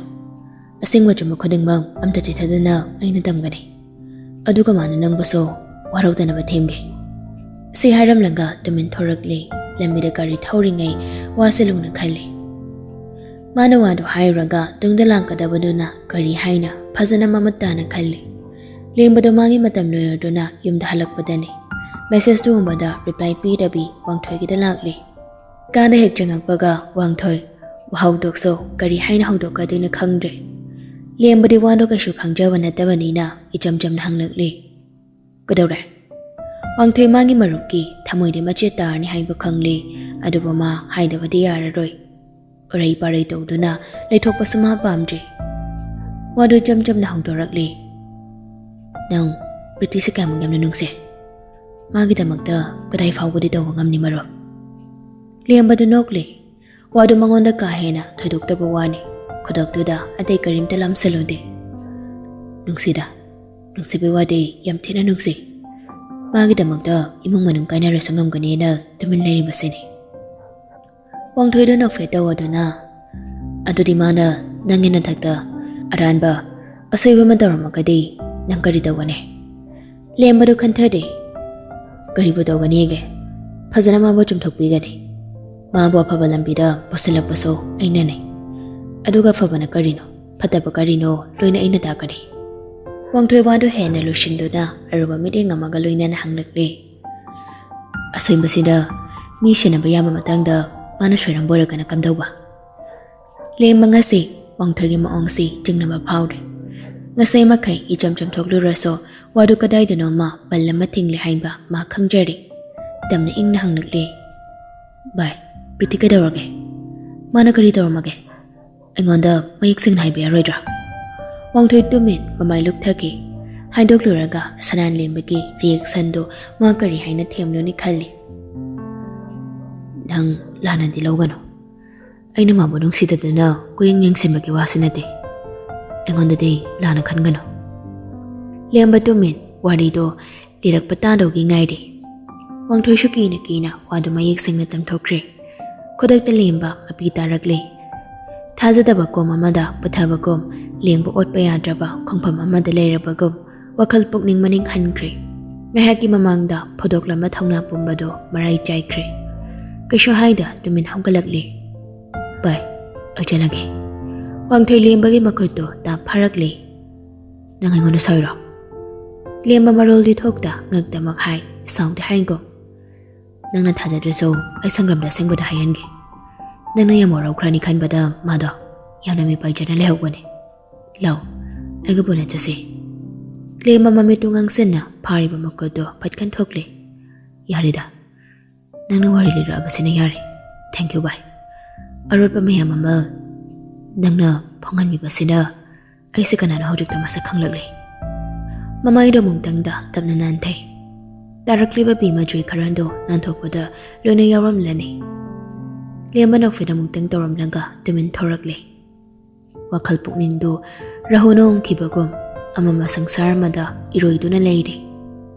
ꯑꯁꯦꯡꯕ ꯑꯆꯨꯝꯕ ꯈꯨꯗꯤꯡꯃꯛ ꯑꯝꯇ ꯆꯤꯊꯗꯅ ꯑꯩꯅ ꯇꯝꯒꯅꯤ꯫ ꯑꯗꯨꯒ ꯃꯥꯅ ꯅꯪꯕꯨꯁꯨ ꯋꯥꯔꯧꯗꯅꯕ ꯊꯦꯝꯒꯦ"꯫ ꯁꯤ ꯍꯥꯏꯔꯝꯂꯒ ꯇꯨꯃꯤꯟ ꯊꯣꯔꯛꯂꯤ꯫ ꯂꯝꯕꯤꯗ ꯒꯥꯔꯤ ꯊꯧꯔꯤꯉꯩ ꯋꯥꯁꯦ ꯂꯨꯅ ꯈꯜꯂꯤ꯫ ꯃꯥꯅ ꯋꯥꯗꯨ ꯍꯥꯏꯔꯨꯔꯒ ꯇꯨꯡꯗ ꯂꯥꯛꯀꯗꯕꯗꯨꯅ ꯀꯔꯤ ꯍꯥꯏꯅ ꯐꯖꯅ ꯃꯃꯨꯠ ꯇꯥꯅ ꯈꯜꯂꯤ꯫ ꯂꯦꯝꯕꯗꯣ ꯃꯥꯒꯤ ꯃꯇꯝ ꯂꯣꯏꯔꯗꯨꯅ ꯌꯨꯝꯗ ꯍꯜꯂꯛꯄꯗꯅꯤ꯫ ꯃꯦꯁꯦꯖꯇꯨ ꯎꯕꯗ ꯔꯤꯄ꯭ꯂꯥꯏ ꯄꯤꯗꯕꯤ ꯋꯥꯡꯊꯣꯏꯒꯤꯗ ꯂꯥꯛꯂꯤ꯫ ꯀꯥꯗ ꯍꯦꯛ ꯆꯪꯉꯛꯄꯒ ꯋꯥꯡꯊꯣꯏ ꯍꯧꯗꯣꯛꯁꯨ ꯀꯔꯤ ꯍꯥꯏꯅ ꯍꯧꯗꯣꯛꯀꯗꯣꯏꯅꯣ ꯈꯪꯗ꯭ꯔꯦ꯫ ꯂꯦꯝꯕꯗꯤ ꯋꯥꯗꯣ ꯀꯩꯁꯨ ꯈꯪꯖꯕ ꯅꯠꯇꯕꯅꯤꯅ ꯏꯆꯝ ꯆꯝꯅ ꯍꯪꯂꯛꯂꯤ, "ꯀꯩꯗꯧꯔꯦ?" ꯋꯥꯡꯊꯣꯏ ꯃꯥꯒꯤ ꯃꯔꯨꯞꯀꯤ ꯊꯃꯣꯏꯗꯤ ꯃꯆꯦꯠ ꯇꯥꯔꯅꯤ ꯍꯥꯏꯕ ꯈꯪꯂꯤ, ꯑꯗꯨꯕꯨ ꯃꯥ ꯍꯥꯏꯗꯕꯗꯤ ꯌꯥꯔꯔꯣꯏ꯫ ꯎꯔꯩ ꯄꯥꯔꯩ ꯇꯧꯗꯨꯅ ꯂꯩꯊꯣꯛꯄꯁꯨ ꯃꯥ ꯄꯥꯝꯗ꯭ꯔꯤ꯫ ꯋꯥꯗꯨ ꯏꯆꯝ ꯆꯝꯅ ꯍꯧꯗꯣꯔꯛꯂꯤ, "ꯅꯪ ꯄ꯭ꯔꯤꯇꯤꯁꯦ ꯀꯌꯥꯃꯨꯛ ꯌꯥꯝꯅ ꯅꯨꯡꯁꯤ? ꯃꯥꯒꯤꯗꯃꯛꯇ ꯀꯗꯥꯏ ꯐꯥꯎꯕꯗꯤ ꯇꯧꯕ ꯉꯝꯅꯤ ꯃꯔꯨꯞ?" ꯂꯦꯝꯕꯗꯨ ꯅꯣꯛꯂꯤ꯫ ꯋꯥꯗꯨ ꯃꯉꯣꯟꯗ ꯀꯥ ꯍꯦꯟꯅ ꯊꯣꯏꯗꯣꯛꯇꯕ ꯋꯥꯅꯤ꯫ ꯈꯨꯗꯛꯇꯨꯗ ꯑꯇꯩ ꯀꯔꯤꯝꯇ ꯂꯥꯝꯁꯤꯜꯂꯨꯗꯦ꯫ "ꯅꯨꯡꯁꯤꯗ, ꯅꯨꯡꯁꯤꯕꯩ ꯋꯥꯗꯤ ꯌꯥꯝ ꯊꯤꯅ ꯅꯨꯡꯁꯤ꯫ ꯃꯥꯒꯤꯗꯃꯛꯇ ꯏꯃꯨꯡ ꯃꯅꯨꯡ ꯀꯥꯏꯅꯔꯁꯨ ꯉꯝꯒꯅꯤꯅ ꯇꯨꯃꯤꯟ ꯂꯩꯔꯤꯕꯁꯤꯅꯤ꯫ ꯋꯥꯡꯊꯣꯏꯗꯨ ꯅꯣꯛꯐꯦꯠ ꯇꯧꯗꯨꯅ, "ꯑꯗꯨꯗꯤ ꯃꯥꯅ ꯅꯪꯒꯤ ꯅꯊꯛꯇ ꯑꯔꯥꯟꯕ ꯑꯁꯣꯏꯕ ꯑꯃ ꯇꯧꯔꯝꯃꯒꯗꯤ ꯅꯪ ꯀꯔꯤ ꯇꯧꯒꯅꯤ?" ꯂꯦꯝꯕꯗꯨ ꯈꯟꯊꯔꯦ꯫ "ꯀꯔꯤꯕꯨ ꯇꯧꯒꯅꯤꯒꯦ? ꯐꯖꯅ ꯃꯥꯕꯨ ꯆꯨꯝꯊꯣꯛꯄꯤꯒꯅꯤ꯫ ꯃꯥꯕꯨ ꯑꯐꯕ ꯂꯝꯕꯤꯗ ꯄꯨꯁꯤꯜꯂꯛꯄꯁꯨ ꯑꯩꯅꯅꯤ꯫ ꯑꯗꯨꯒ ꯑꯐꯕꯅ ꯀꯔꯤꯅꯣ, ꯐꯠꯇꯕ ꯀꯔꯤꯅꯣ, ꯂꯣꯏꯅ ꯑꯩꯅ ꯇꯥꯛꯀꯅꯤ꯫" ꯋꯥꯡꯊꯣꯏ ꯋꯥꯗꯨ ꯍꯦꯟꯅ ꯂꯨꯁꯤꯟꯗꯨꯅ ꯑꯔꯨꯕ ꯃꯤꯠꯌꯦꯡ ꯑꯃꯒ ꯂꯣꯏꯅꯅ ꯍꯪꯂꯛꯂꯦ꯫ "ꯑꯁꯣꯏꯕꯁꯤꯗ ꯃꯤ ꯁꯦꯟꯅꯕ ꯌꯥꯕ ꯃꯇꯥꯡꯗ ꯃꯥꯅ ꯁꯣꯏꯔꯝꯕ ꯑꯣꯏꯔꯒꯅ ꯀꯝꯗꯧꯕ?" ꯂꯦꯝꯕ ꯉꯁꯤ ꯋꯥꯡꯊꯣꯏꯒꯤ ꯃꯑꯣꯡꯁꯤ ꯆꯤꯡꯅꯕ ꯐꯥꯎꯔꯦ꯫ ꯉꯁꯤ ꯃꯈꯩ ꯏꯆꯝ ꯆꯝꯊꯣꯛꯂꯨꯔꯁꯨ ꯋꯥꯗꯨ ꯀꯗꯥꯏꯗꯅꯣꯃ ꯕꯜ ꯑꯃ ꯊꯤꯡꯂꯦ ꯍꯥꯏꯕ ꯃꯥ ꯈꯪꯖꯔꯦ꯫ ꯇꯞꯅ ꯏꯪꯅ ꯍꯪꯂꯛꯂꯦ, "ꯚꯥꯏ, ꯄ꯭ꯔꯤꯇꯤ ꯀꯩꯗꯧꯔꯒꯦ? ꯃꯥꯅ ꯀꯔꯤ ꯇꯧꯔꯝꯃꯒꯦ? ꯑꯩꯉꯣꯟꯗ ꯃꯌꯦꯛ ꯁꯦꯡꯅ ꯍꯥꯏꯕ ꯌꯥꯔꯣꯏꯗ꯭ꯔꯥ?" ꯋꯥꯡꯊꯣꯏ ꯇꯨꯃꯤꯟ ꯃꯃꯥꯏ ꯂꯨꯞꯊꯈꯤ꯫ ꯍꯥꯏꯗꯣꯛꯂꯨꯔꯒ ꯁꯅꯥꯟ ꯂꯦꯝꯕꯒꯤ ꯔꯤꯌꯦꯛꯁꯟꯗꯨ ꯃꯥ ꯀꯔꯤ ꯍꯥꯏꯅ ꯊꯦꯝꯂꯨꯅꯤ ꯈꯜꯂꯤ꯫ "ꯅꯪ ꯂꯥꯟꯅꯗꯤ ꯂꯧꯒꯅꯨ꯫ ꯑꯩꯅ ꯃꯥꯕꯨ ꯅꯨꯡꯁꯤꯗꯗꯨꯅ ꯀꯨꯌꯦꯡ ꯌꯦꯡꯁꯤꯟꯕꯒꯤ ꯋꯥꯁꯨ ꯅꯠꯇꯦ꯫ ꯑꯩꯉꯣꯟꯗꯗꯤ ꯂꯥꯟꯅ ꯈꯟꯒꯅꯨ꯫" ꯂꯦꯝꯕ ꯇꯨꯃꯤꯟ ꯋꯥꯔꯤꯗꯣ ꯂꯤꯔꯛꯄ ꯇꯥꯗꯧꯒꯤ ꯉꯥꯏꯔꯤ꯫ ꯋꯥꯡꯊꯣꯏꯁꯨ ꯀꯤꯅ ꯀꯤꯅ ꯋꯥꯗꯨ ꯃꯌꯦꯛ ꯁꯦꯡꯅ ꯇꯝꯊꯣꯛꯈ꯭ꯔꯦ꯫ ꯈꯨꯗꯛꯇ ꯂꯦꯝꯕ ꯃꯄꯤ ꯇꯥꯔꯛꯂꯦ꯫ ꯊꯥꯖꯗꯕ ꯀꯣꯝ ꯑꯃꯗ ꯄꯨꯊꯕꯒꯨꯝ, ꯂꯦꯡꯕ ꯑꯣꯠꯄ ꯌꯥꯗ꯭ꯔꯕ ꯈꯣꯡꯐꯝ ꯑꯃꯗ ꯂꯩꯔꯕꯒꯨꯝ, ꯋꯥꯈꯜ ꯄꯨꯛꯅꯤꯡ ꯃꯅꯤꯡ ꯍꯟꯈ꯭ꯔꯦ꯫ ꯉꯥꯏꯍꯥꯛꯀꯤ ꯃꯃꯥꯡꯗ ꯐꯨꯗꯣꯛꯂꯝꯕ ꯊꯧꯅꯥ ꯄꯨꯝꯕꯗꯨ ꯃꯔꯥꯏ ꯆꯥꯏꯈ꯭ꯔꯦ꯫ ꯀꯩꯁꯨ ꯍꯥꯏꯗ ꯇꯨꯃꯤꯟ ꯍꯧꯒꯠꯂꯛꯂꯦ꯫ "ꯚꯥꯏ, ꯑꯩ ꯆꯠꯂꯒꯦ꯫" ꯋꯥꯡꯊꯣꯏ ꯂꯦꯝꯕꯒꯤ ꯃꯈꯨꯠꯇꯨ ꯇꯥꯞ ꯐꯥꯔꯛꯂꯦ꯫ "ꯅꯪ ꯑꯩꯉꯣꯟꯗ ꯁꯣꯏꯔꯣ?" ꯂꯦꯝꯕ ꯃꯔꯣꯜꯗꯤ ꯊꯣꯛꯇ ꯉꯛꯇꯃꯛ ꯍꯥꯏ, ꯁꯥꯎꯗꯤ ꯍꯥꯏꯒꯨꯝ꯫ "ꯅꯪꯅ ꯊꯥꯖꯗ꯭ꯔꯁꯨ ꯑꯩ ꯁꯪꯒ꯭ꯔꯝꯗ ꯑꯁꯦꯡꯕꯗ ꯍꯥꯏꯍꯟꯒꯦ꯫ ꯅꯪꯅ ꯌꯥꯝ ꯋꯥꯔꯧꯈ꯭ꯔꯅꯤ ꯈꯟꯕꯗ ꯃꯥꯗꯣ ꯌꯥꯝꯅ ꯃꯤꯄꯥꯏꯖꯅ ꯂꯩꯍꯧꯕꯅꯦ꯫ ꯂꯥꯎ, ꯑꯩꯒ ꯄꯨꯟꯅ ꯆꯠꯁꯤ꯫" ꯂꯦꯝꯕ ꯃꯃꯤꯠꯇꯨ ꯉꯥꯡꯁꯤꯟꯅ ꯐꯥꯔꯤꯕ ꯃꯈꯨꯠꯇꯨ ꯐꯠ ꯀꯟꯊꯣꯛꯂꯦ꯫ "ꯌꯥꯔꯦꯗ, ꯅꯪꯅ ꯋꯥꯔꯤ ꯂꯤꯔꯛꯑꯕꯁꯤꯅ ꯌꯥꯔꯦ꯫ Thank you, ꯚꯥꯏ꯫ ꯑꯔꯣꯠꯄ ꯃꯌꯥꯝ ꯑꯃ ꯅꯪꯅ ꯐꯣꯡꯍꯟꯕꯤꯕꯁꯤꯅ ꯑꯩꯁꯦ ꯀꯅꯥꯅꯣ ꯍꯧꯖꯤꯛꯇ ꯃꯁꯛ ꯈꯪꯂꯛꯂꯦ꯫" ꯃꯃꯥꯏꯗꯣ ꯑꯃꯨꯛꯇꯪꯗ ꯇꯞꯅ ꯅꯥꯟꯊꯩ꯫ ꯇꯥꯔꯛꯂꯤꯕ ꯄꯤ ꯃꯆꯨꯒꯤ ꯈꯔꯟꯗꯣ ꯅꯥꯟꯊꯣꯛꯄꯗ ꯂꯣꯏꯅ ꯌꯥꯎꯔꯝꯂꯅꯤ꯫ ꯂꯦꯝꯕ ꯅꯣꯛꯐꯦꯠ ꯑꯃꯨꯛꯇꯪ ꯇꯧꯔꯝꯂꯒ ꯇꯨꯃꯤꯟ ꯊꯣꯔꯛꯂꯦ꯫ ꯋꯥꯈꯜ ꯄꯨꯛꯅꯤꯡꯗꯨ ꯔꯥꯍꯨꯅ ꯎꯪꯈꯤꯕꯒꯨꯝ ꯑꯃꯝꯕ ꯁꯪꯁꯥꯔ ꯑꯃꯗ ꯏꯔꯣꯏꯗꯨꯅ ꯂꯩꯔꯤ꯫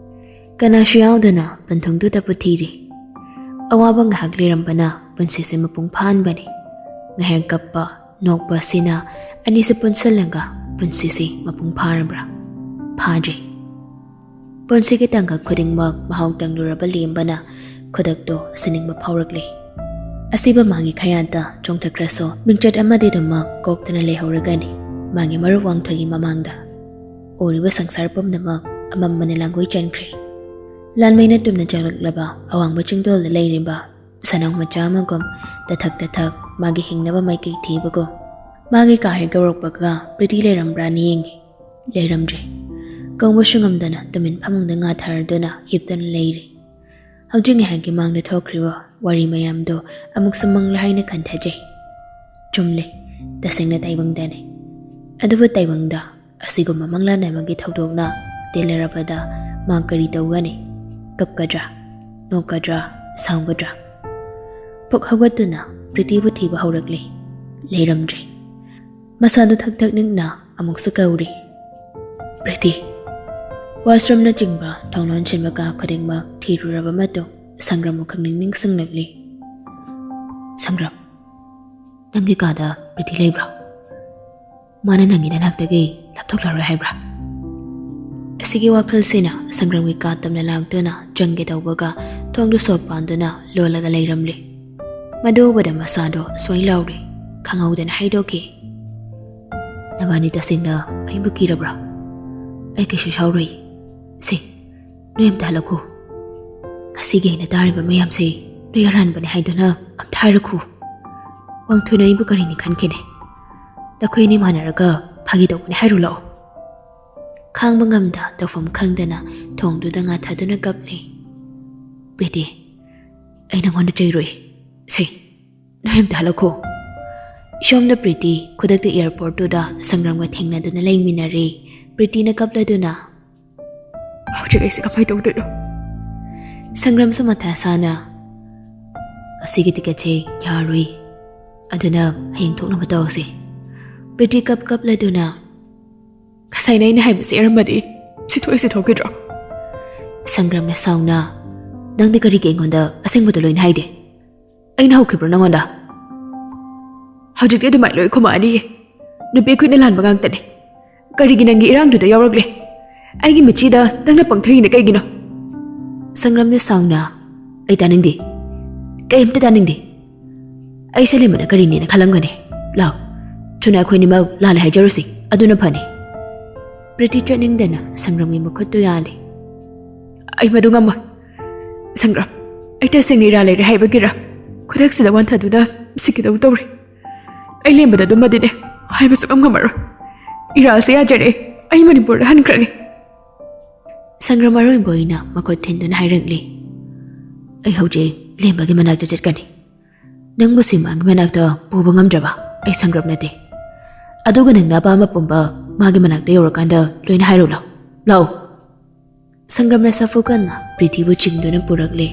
ꯀꯅꯥꯁꯨ ꯌꯥꯎꯗꯅ ꯄꯟꯊꯨꯡꯗꯨꯗ ꯄꯨꯊꯤꯔꯤ꯫ ꯑꯋꯥꯕ ꯉꯥꯏꯍꯥꯛ ꯂꯩꯔꯝꯕꯅ ꯄꯨꯟꯁꯤꯁꯦ ꯃꯄꯨꯡ ꯐꯥꯍꯟꯕꯅꯤ꯫ ꯉꯥꯏꯍꯥꯛ ꯀꯞꯄ, ꯅꯣꯛꯄ ꯑꯁꯤꯅ ꯑꯅꯤꯁꯤ ꯄꯨꯟꯁꯤꯜꯂꯒ ꯄꯨꯟꯁꯤꯁꯤ ꯃꯄꯨꯡ ꯐꯥꯔꯕ꯭ꯔꯥ? ꯐꯥꯗ꯭ꯔꯤ꯫ ꯄꯨꯟꯁꯤꯒꯤ ꯇꯥꯡꯀꯛ ꯈꯨꯗꯤꯡꯃꯛ ꯃꯍꯥꯎ ꯇꯪꯂꯨꯔꯕ ꯂꯦꯝꯕꯅ ꯈꯨꯗꯛꯇꯣ ꯁꯤꯅꯤꯡꯕ ꯐꯥꯎꯔꯛꯂꯤ꯫ ꯑꯁꯤꯕ ꯃꯥꯒꯤ ꯈꯌꯥꯠꯇ ꯆꯣꯡꯊꯈ꯭ꯔꯁꯨ ꯃꯤꯡꯆꯠ ꯑꯃꯗꯤ ꯑꯗꯨꯃꯛ ꯀꯣꯛꯇꯅ ꯂꯩꯍꯧꯔꯒꯅꯤ ꯃꯥꯒꯤ ꯃꯔꯨꯞ ꯋꯥꯡꯊꯣꯏꯒꯤ ꯃꯃꯥꯡꯗ꯫ ꯎꯔꯤꯕ ꯁꯪꯁꯥꯔ ꯄꯨꯝꯅꯃꯛ ꯑꯃꯝꯕꯅ ꯂꯥꯡꯒꯣꯏ ꯆꯟꯈ꯭ꯔꯦ꯫ ꯂꯥꯟꯃꯩꯅ ꯇꯨꯝꯅ ꯆꯪꯂꯛꯂꯕ ꯑꯋꯥꯡꯕ ꯆꯤꯡꯗꯣꯜꯗ ꯂꯩꯔꯤꯕ ꯁꯅꯥꯎ ꯃꯆꯥ ꯑꯃꯒꯨꯝ ꯇꯊꯛ ꯇꯊꯛ ꯃꯥꯒꯤ ꯍꯤꯡꯅꯕ ꯃꯥꯏꯀꯩ ꯊꯤꯕꯒꯨꯝ꯫ ꯃꯥꯒꯤ ꯀꯥ ꯍꯦꯛ ꯌꯧꯔꯛꯄꯒ ꯄ꯭ꯔꯤꯇꯤ ꯂꯩꯔꯝꯕ꯭ꯔꯥꯅ ꯌꯦꯡꯉꯤ꯫ ꯂꯩꯔꯝꯗ꯭ꯔꯦ꯫ ꯀꯧꯕꯁꯨ ꯉꯝꯗꯅ ꯇꯨꯃꯤꯟ ꯐꯃꯨꯡꯗ ꯉꯥꯊꯔꯗꯨꯅ ꯍꯤꯞꯇꯨꯅ ꯂꯩꯔꯤ꯫ ꯍꯧꯖꯤꯛ ꯉꯥꯏꯍꯥꯛꯀꯤ ꯃꯥꯡꯗ ꯊꯣꯛꯈ꯭ꯔꯤꯕ ꯋꯥꯔꯤ ꯃꯌꯥꯝꯗꯣ ꯑꯃꯨꯛꯁꯨ ꯃꯪꯂꯥ ꯍꯥꯏꯅ ꯈꯟꯊꯖꯩ꯫ ꯆꯨꯝꯂꯦ, ꯇꯁꯦꯡꯅ ꯇꯥꯏꯕꯪꯗꯅꯦ꯫ ꯑꯗꯨꯕꯨ ꯇꯥꯏꯕꯪꯗ ꯑꯁꯤꯒꯨꯝꯕ ꯃꯪꯂꯥꯟ ꯑꯃꯒꯤ ꯊꯧꯗꯣꯛꯅ ꯇꯦꯜꯂꯔꯕꯗ ꯃꯥ ꯀꯔꯤ ꯇꯧꯒꯅꯤ? ꯀꯞꯀꯗ꯭ꯔꯥ? ꯅꯣꯛꯀꯗ꯭ꯔꯥ? ꯁꯥꯎꯒꯗ꯭ꯔꯥ? ꯄꯨꯛ ꯍꯧꯒꯠꯇꯨꯅ ꯄ꯭ꯔꯤꯇꯤꯕꯨ ꯊꯤꯕ ꯍꯧꯔꯛꯂꯦ꯫ ꯂꯩꯔꯝꯗ꯭ꯔꯦ꯫ ꯃꯁꯥꯗꯨ ꯊꯛ ꯊꯛ ꯅꯤꯛꯅ ꯑꯃꯨꯛꯁꯨ ꯀꯧꯔꯤ꯫ ꯄ꯭ꯔꯤꯇꯤ꯫ ꯋꯥꯁꯔꯨꯝꯅꯆꯤꯡꯕ ꯊꯣꯡ ꯂꯣꯟꯁꯤꯟꯕ ꯀꯥ ꯈꯨꯗꯤꯡꯃꯛ ꯊꯤꯔꯨꯔꯕ ꯃꯇꯨꯡ ꯁꯪꯒ꯭ꯔꯝꯕꯨ ꯈꯪꯅꯤꯡ ꯅꯤꯡꯁꯤꯡꯂꯛꯂꯤ꯫ ꯁꯪꯒ꯭ꯔꯝ, ꯅꯪꯒꯤ ꯀꯥꯗ ꯄ꯭ꯔꯤꯇꯤ ꯂꯩꯕ꯭ꯔꯥ? ꯃꯥꯅ ꯅꯪꯒꯤ ꯅꯅꯥꯛꯇꯒꯤ ꯂꯥꯞꯊꯣꯛꯂꯔꯣꯏ ꯍꯥꯏꯕ꯭ꯔꯥ? ꯑꯁꯤꯒꯤ ꯋꯥꯈꯜꯁꯤꯅ ꯁꯪꯒ꯭ꯔꯝꯒꯤ ꯀꯥ ꯇꯝꯅ ꯂꯥꯛꯇꯨꯅ ꯆꯪꯒꯦ ꯇꯧꯕꯒ ꯊꯣꯡꯗꯨ ꯁꯣꯛ ꯄꯥꯟꯗꯨꯅ ꯂꯣꯜꯂꯒ ꯂꯩꯔꯝꯂꯦ꯫ ꯃꯗꯨ ꯎꯕꯗ ꯃꯁꯥꯗꯣ ꯁꯣꯏ ꯂꯥꯎꯔꯦ꯫ ꯈꯪꯍꯧꯗꯅ ꯍꯥꯏꯗꯣꯛꯈꯤ꯫ ꯅꯕꯥꯅꯤ ꯇꯁꯦꯡꯅ ꯑꯩꯕꯨ ꯀꯤꯔꯕ꯭ꯔꯥ? ꯑꯩ ꯀꯩꯁꯨ ꯁꯥꯎꯔꯣꯏ꯫ ꯁꯦ, ꯅꯣꯏ ꯑꯝꯇ ꯍꯜꯂꯛꯈꯣ꯫ ꯉꯁꯤꯒꯤ ꯑꯩꯅ ꯇꯥꯔꯤꯕ ꯃꯌꯥꯝꯁꯦ ꯅꯣꯏ ꯑꯔꯥꯟꯕꯅꯦ ꯍꯥꯏꯗꯨꯅ ꯑꯝꯇ ꯍꯥꯏꯔꯛꯈꯣ꯫ ꯋꯥꯡꯊꯣꯏꯅ ꯑꯩꯕꯨ ꯀꯔꯤꯅꯤ ꯈꯟꯈꯤꯅꯤ? ꯅꯈꯣꯏ ꯑꯅꯤ ꯃꯥꯟꯅꯔꯒ ꯐꯥꯒꯤ ꯇꯧꯕꯅꯦ ꯍꯥꯏꯔꯨ ꯂꯥꯛꯑꯣ꯫ ꯈꯥꯡꯕ ꯉꯝꯗ ꯇꯧꯐꯝ ꯈꯪꯗꯅ ꯊꯣꯡꯗꯨꯗ ꯉꯥꯊꯗꯨꯅ ꯀꯞꯂꯤ꯫ ꯄ꯭ꯔꯤꯇꯤ, ꯑꯩ ꯅꯉꯣꯟꯗ ꯆꯩꯔꯣꯏ꯫ ꯁꯦ, ꯅꯣꯏ ꯑꯝꯇ ꯍꯜꯂꯛꯈꯣ꯫ ꯁꯣꯝꯗ ꯄ꯭ꯔꯤꯇꯤ ꯈꯨꯗꯛꯇ ꯑꯦꯌꯥꯔꯄꯣꯔꯠꯇꯨꯗ ꯁꯪꯒ꯭ꯔꯥꯝꯒ ꯊꯦꯡꯅꯗꯨꯅ ꯂꯩꯃꯤꯟꯅꯔꯦ꯫ ꯄ꯭ꯔꯤꯇꯤꯅ ꯀꯞꯂꯗꯨꯅ, "ꯍꯧꯖꯤꯛ ꯑꯩꯁꯦ ꯀꯃꯥꯏꯅ ꯇꯧꯗꯣꯏꯅꯣ?" ꯁꯪꯒ꯭ꯔꯥꯝꯁꯨ ꯃꯊꯥ ꯁꯥꯅ, "ꯉꯁꯤꯒꯤ ꯇꯤꯀꯦꯠꯁꯦ ꯌꯥꯔꯣꯏ, ꯑꯗꯨꯅ ꯍꯌꯦꯡ ꯊꯣꯛꯅꯕ ꯇꯧꯔꯁꯦ꯫" ꯄ꯭ꯔꯤꯇꯤ ꯀꯞ ꯀꯞꯂꯗꯨꯅ, "ꯉꯁꯥꯏꯅ ꯑꯩꯅ ꯍꯥꯏꯕꯁꯦ ꯌꯥꯔꯝꯃꯗꯤ ꯁꯤ ꯊꯣꯛꯏꯁꯦ ꯊꯣꯛꯈꯤꯗ꯭ꯔꯣ?" ꯁꯪꯒ꯭ꯔꯥꯝꯅ ꯁꯥꯎꯅ, "ꯅꯪꯗꯤ ꯀꯔꯤꯒꯤ ꯑꯩꯉꯣꯟꯗ ꯑꯁꯦꯡꯕꯗꯣ ꯂꯣꯏꯅ ꯍꯥꯏꯗꯦ? ꯑꯩꯅ ꯍꯧꯈꯤꯕ꯭ꯔꯣ ꯅꯪꯉꯣꯟꯗ?" "ꯍꯧꯖꯤꯛꯇꯤ ꯑꯗꯨꯃꯥꯏꯅ ꯂꯣꯏ ꯈꯨꯝꯃꯛꯑꯅꯤꯌꯦ꯫ ꯅꯨꯄꯤ ꯈꯨꯠꯅ ꯂꯥꯟꯕ ꯉꯥꯛꯇꯅꯦ꯫ ꯀꯔꯤꯒꯤ ꯅꯪꯒꯤ ꯏꯔꯥꯡꯗꯨꯗ ꯌꯥꯎꯔꯛꯂꯦ? ꯑꯩꯒꯤ ꯃꯤꯠꯁꯤꯗ ꯅꯪꯅ ꯄꯪꯊꯩꯅ ꯀꯩꯒꯤꯅꯣ?" ꯁꯪꯒ꯭ꯔꯥꯝꯅ ꯁꯥꯎꯅ, "ꯑꯩ ꯇꯥꯅꯤꯡꯗꯦ꯫ ꯀꯩꯝꯇ ꯇꯥꯅꯤꯡꯗꯦ꯫ ꯑꯩꯁꯦ ꯂꯦꯝꯕꯅ ꯀꯔꯤꯅꯦꯅ ꯈꯜꯂꯝꯒꯅꯤ꯫ ꯂꯥꯎ, ꯊꯨꯅ ꯑꯩꯈꯣꯏꯅꯤꯃꯛ ꯂꯥꯜꯂꯦ ꯍꯥꯏꯖꯔꯨꯁꯤ꯫ ꯑꯗꯨꯅ ꯐꯅꯤ꯫" ꯄ꯭ꯔꯤꯇꯤ ꯆꯠꯅꯤꯡꯗꯅ ꯁꯪꯒ꯭ꯔꯥꯝꯒꯤ ꯃꯈꯨꯠꯇꯨ ꯌꯥꯜꯂꯤ꯫ "ꯑꯩ ꯃꯗꯨ ꯉꯝꯃꯣꯏ꯫ ꯁꯪꯒ꯭ꯔꯥꯝ, ꯑꯩ ꯇꯁꯦꯡꯅ ꯏꯔꯥ ꯂꯩꯔꯦ ꯍꯥꯏꯕꯒꯤꯔ ꯈꯨꯗꯛꯁꯤꯗ ꯋꯥꯟꯊꯗꯨꯅ ꯁꯤꯒꯗꯧ ꯇꯧꯔꯦ꯫ ꯑꯩ ꯂꯦꯝꯕꯗ ꯑꯗꯨꯃꯗꯤꯅꯦ ꯍꯥꯏꯕ ꯁꯨꯛꯉꯝ ꯉꯝꯃꯔꯣꯏ꯫ ꯏꯔꯥꯁꯦ ꯌꯥꯖꯔꯦ꯫ ꯑꯩ ꯃꯅꯤꯄꯨꯔꯗ ꯍꯟꯈ꯭ꯔꯒꯦ꯫" ꯁꯪꯒ꯭ꯔꯥꯝ ꯑꯔꯣꯏꯕ ꯑꯣꯏꯅ ꯃꯈꯨꯠ ꯊꯤꯟꯗꯨꯅ ꯍꯥꯏꯔꯛꯂꯤ, "ꯑꯩ ꯍꯧꯖꯤꯛ ꯂꯦꯝꯕꯒꯤ ꯃꯅꯥꯛꯇ ꯆꯠꯀꯅꯤ꯫ ꯅꯪꯕꯨ ꯁꯤꯃꯥꯒꯤ ꯃꯅꯥꯛꯇ ꯄꯨꯕ ꯉꯝꯗ꯭ꯔꯕ ꯑꯩ ꯁꯪꯒ꯭ꯔꯥꯝ ꯅꯠꯇꯦ꯫ ꯑꯗꯨꯒ ꯅꯪꯅ ꯑꯄꯥꯝꯕ ꯄꯨꯝꯕ ꯃꯥꯒꯤ ꯃꯅꯥꯛꯇ ꯌꯧꯔꯀꯥꯟꯗ ꯂꯣꯏꯅ ꯍꯥꯏꯔꯣ꯫ ꯂꯥꯛꯑꯣ, ꯂꯥꯛꯑꯣ꯫" ꯁꯪꯒ꯭ꯔꯥꯝꯅ ꯁꯥꯐꯨ ꯀꯟꯅ ꯄ꯭ꯔꯤꯇꯤꯕꯨ ꯆꯤꯡꯗꯨꯅ ꯄꯨꯔꯛꯂꯦ꯫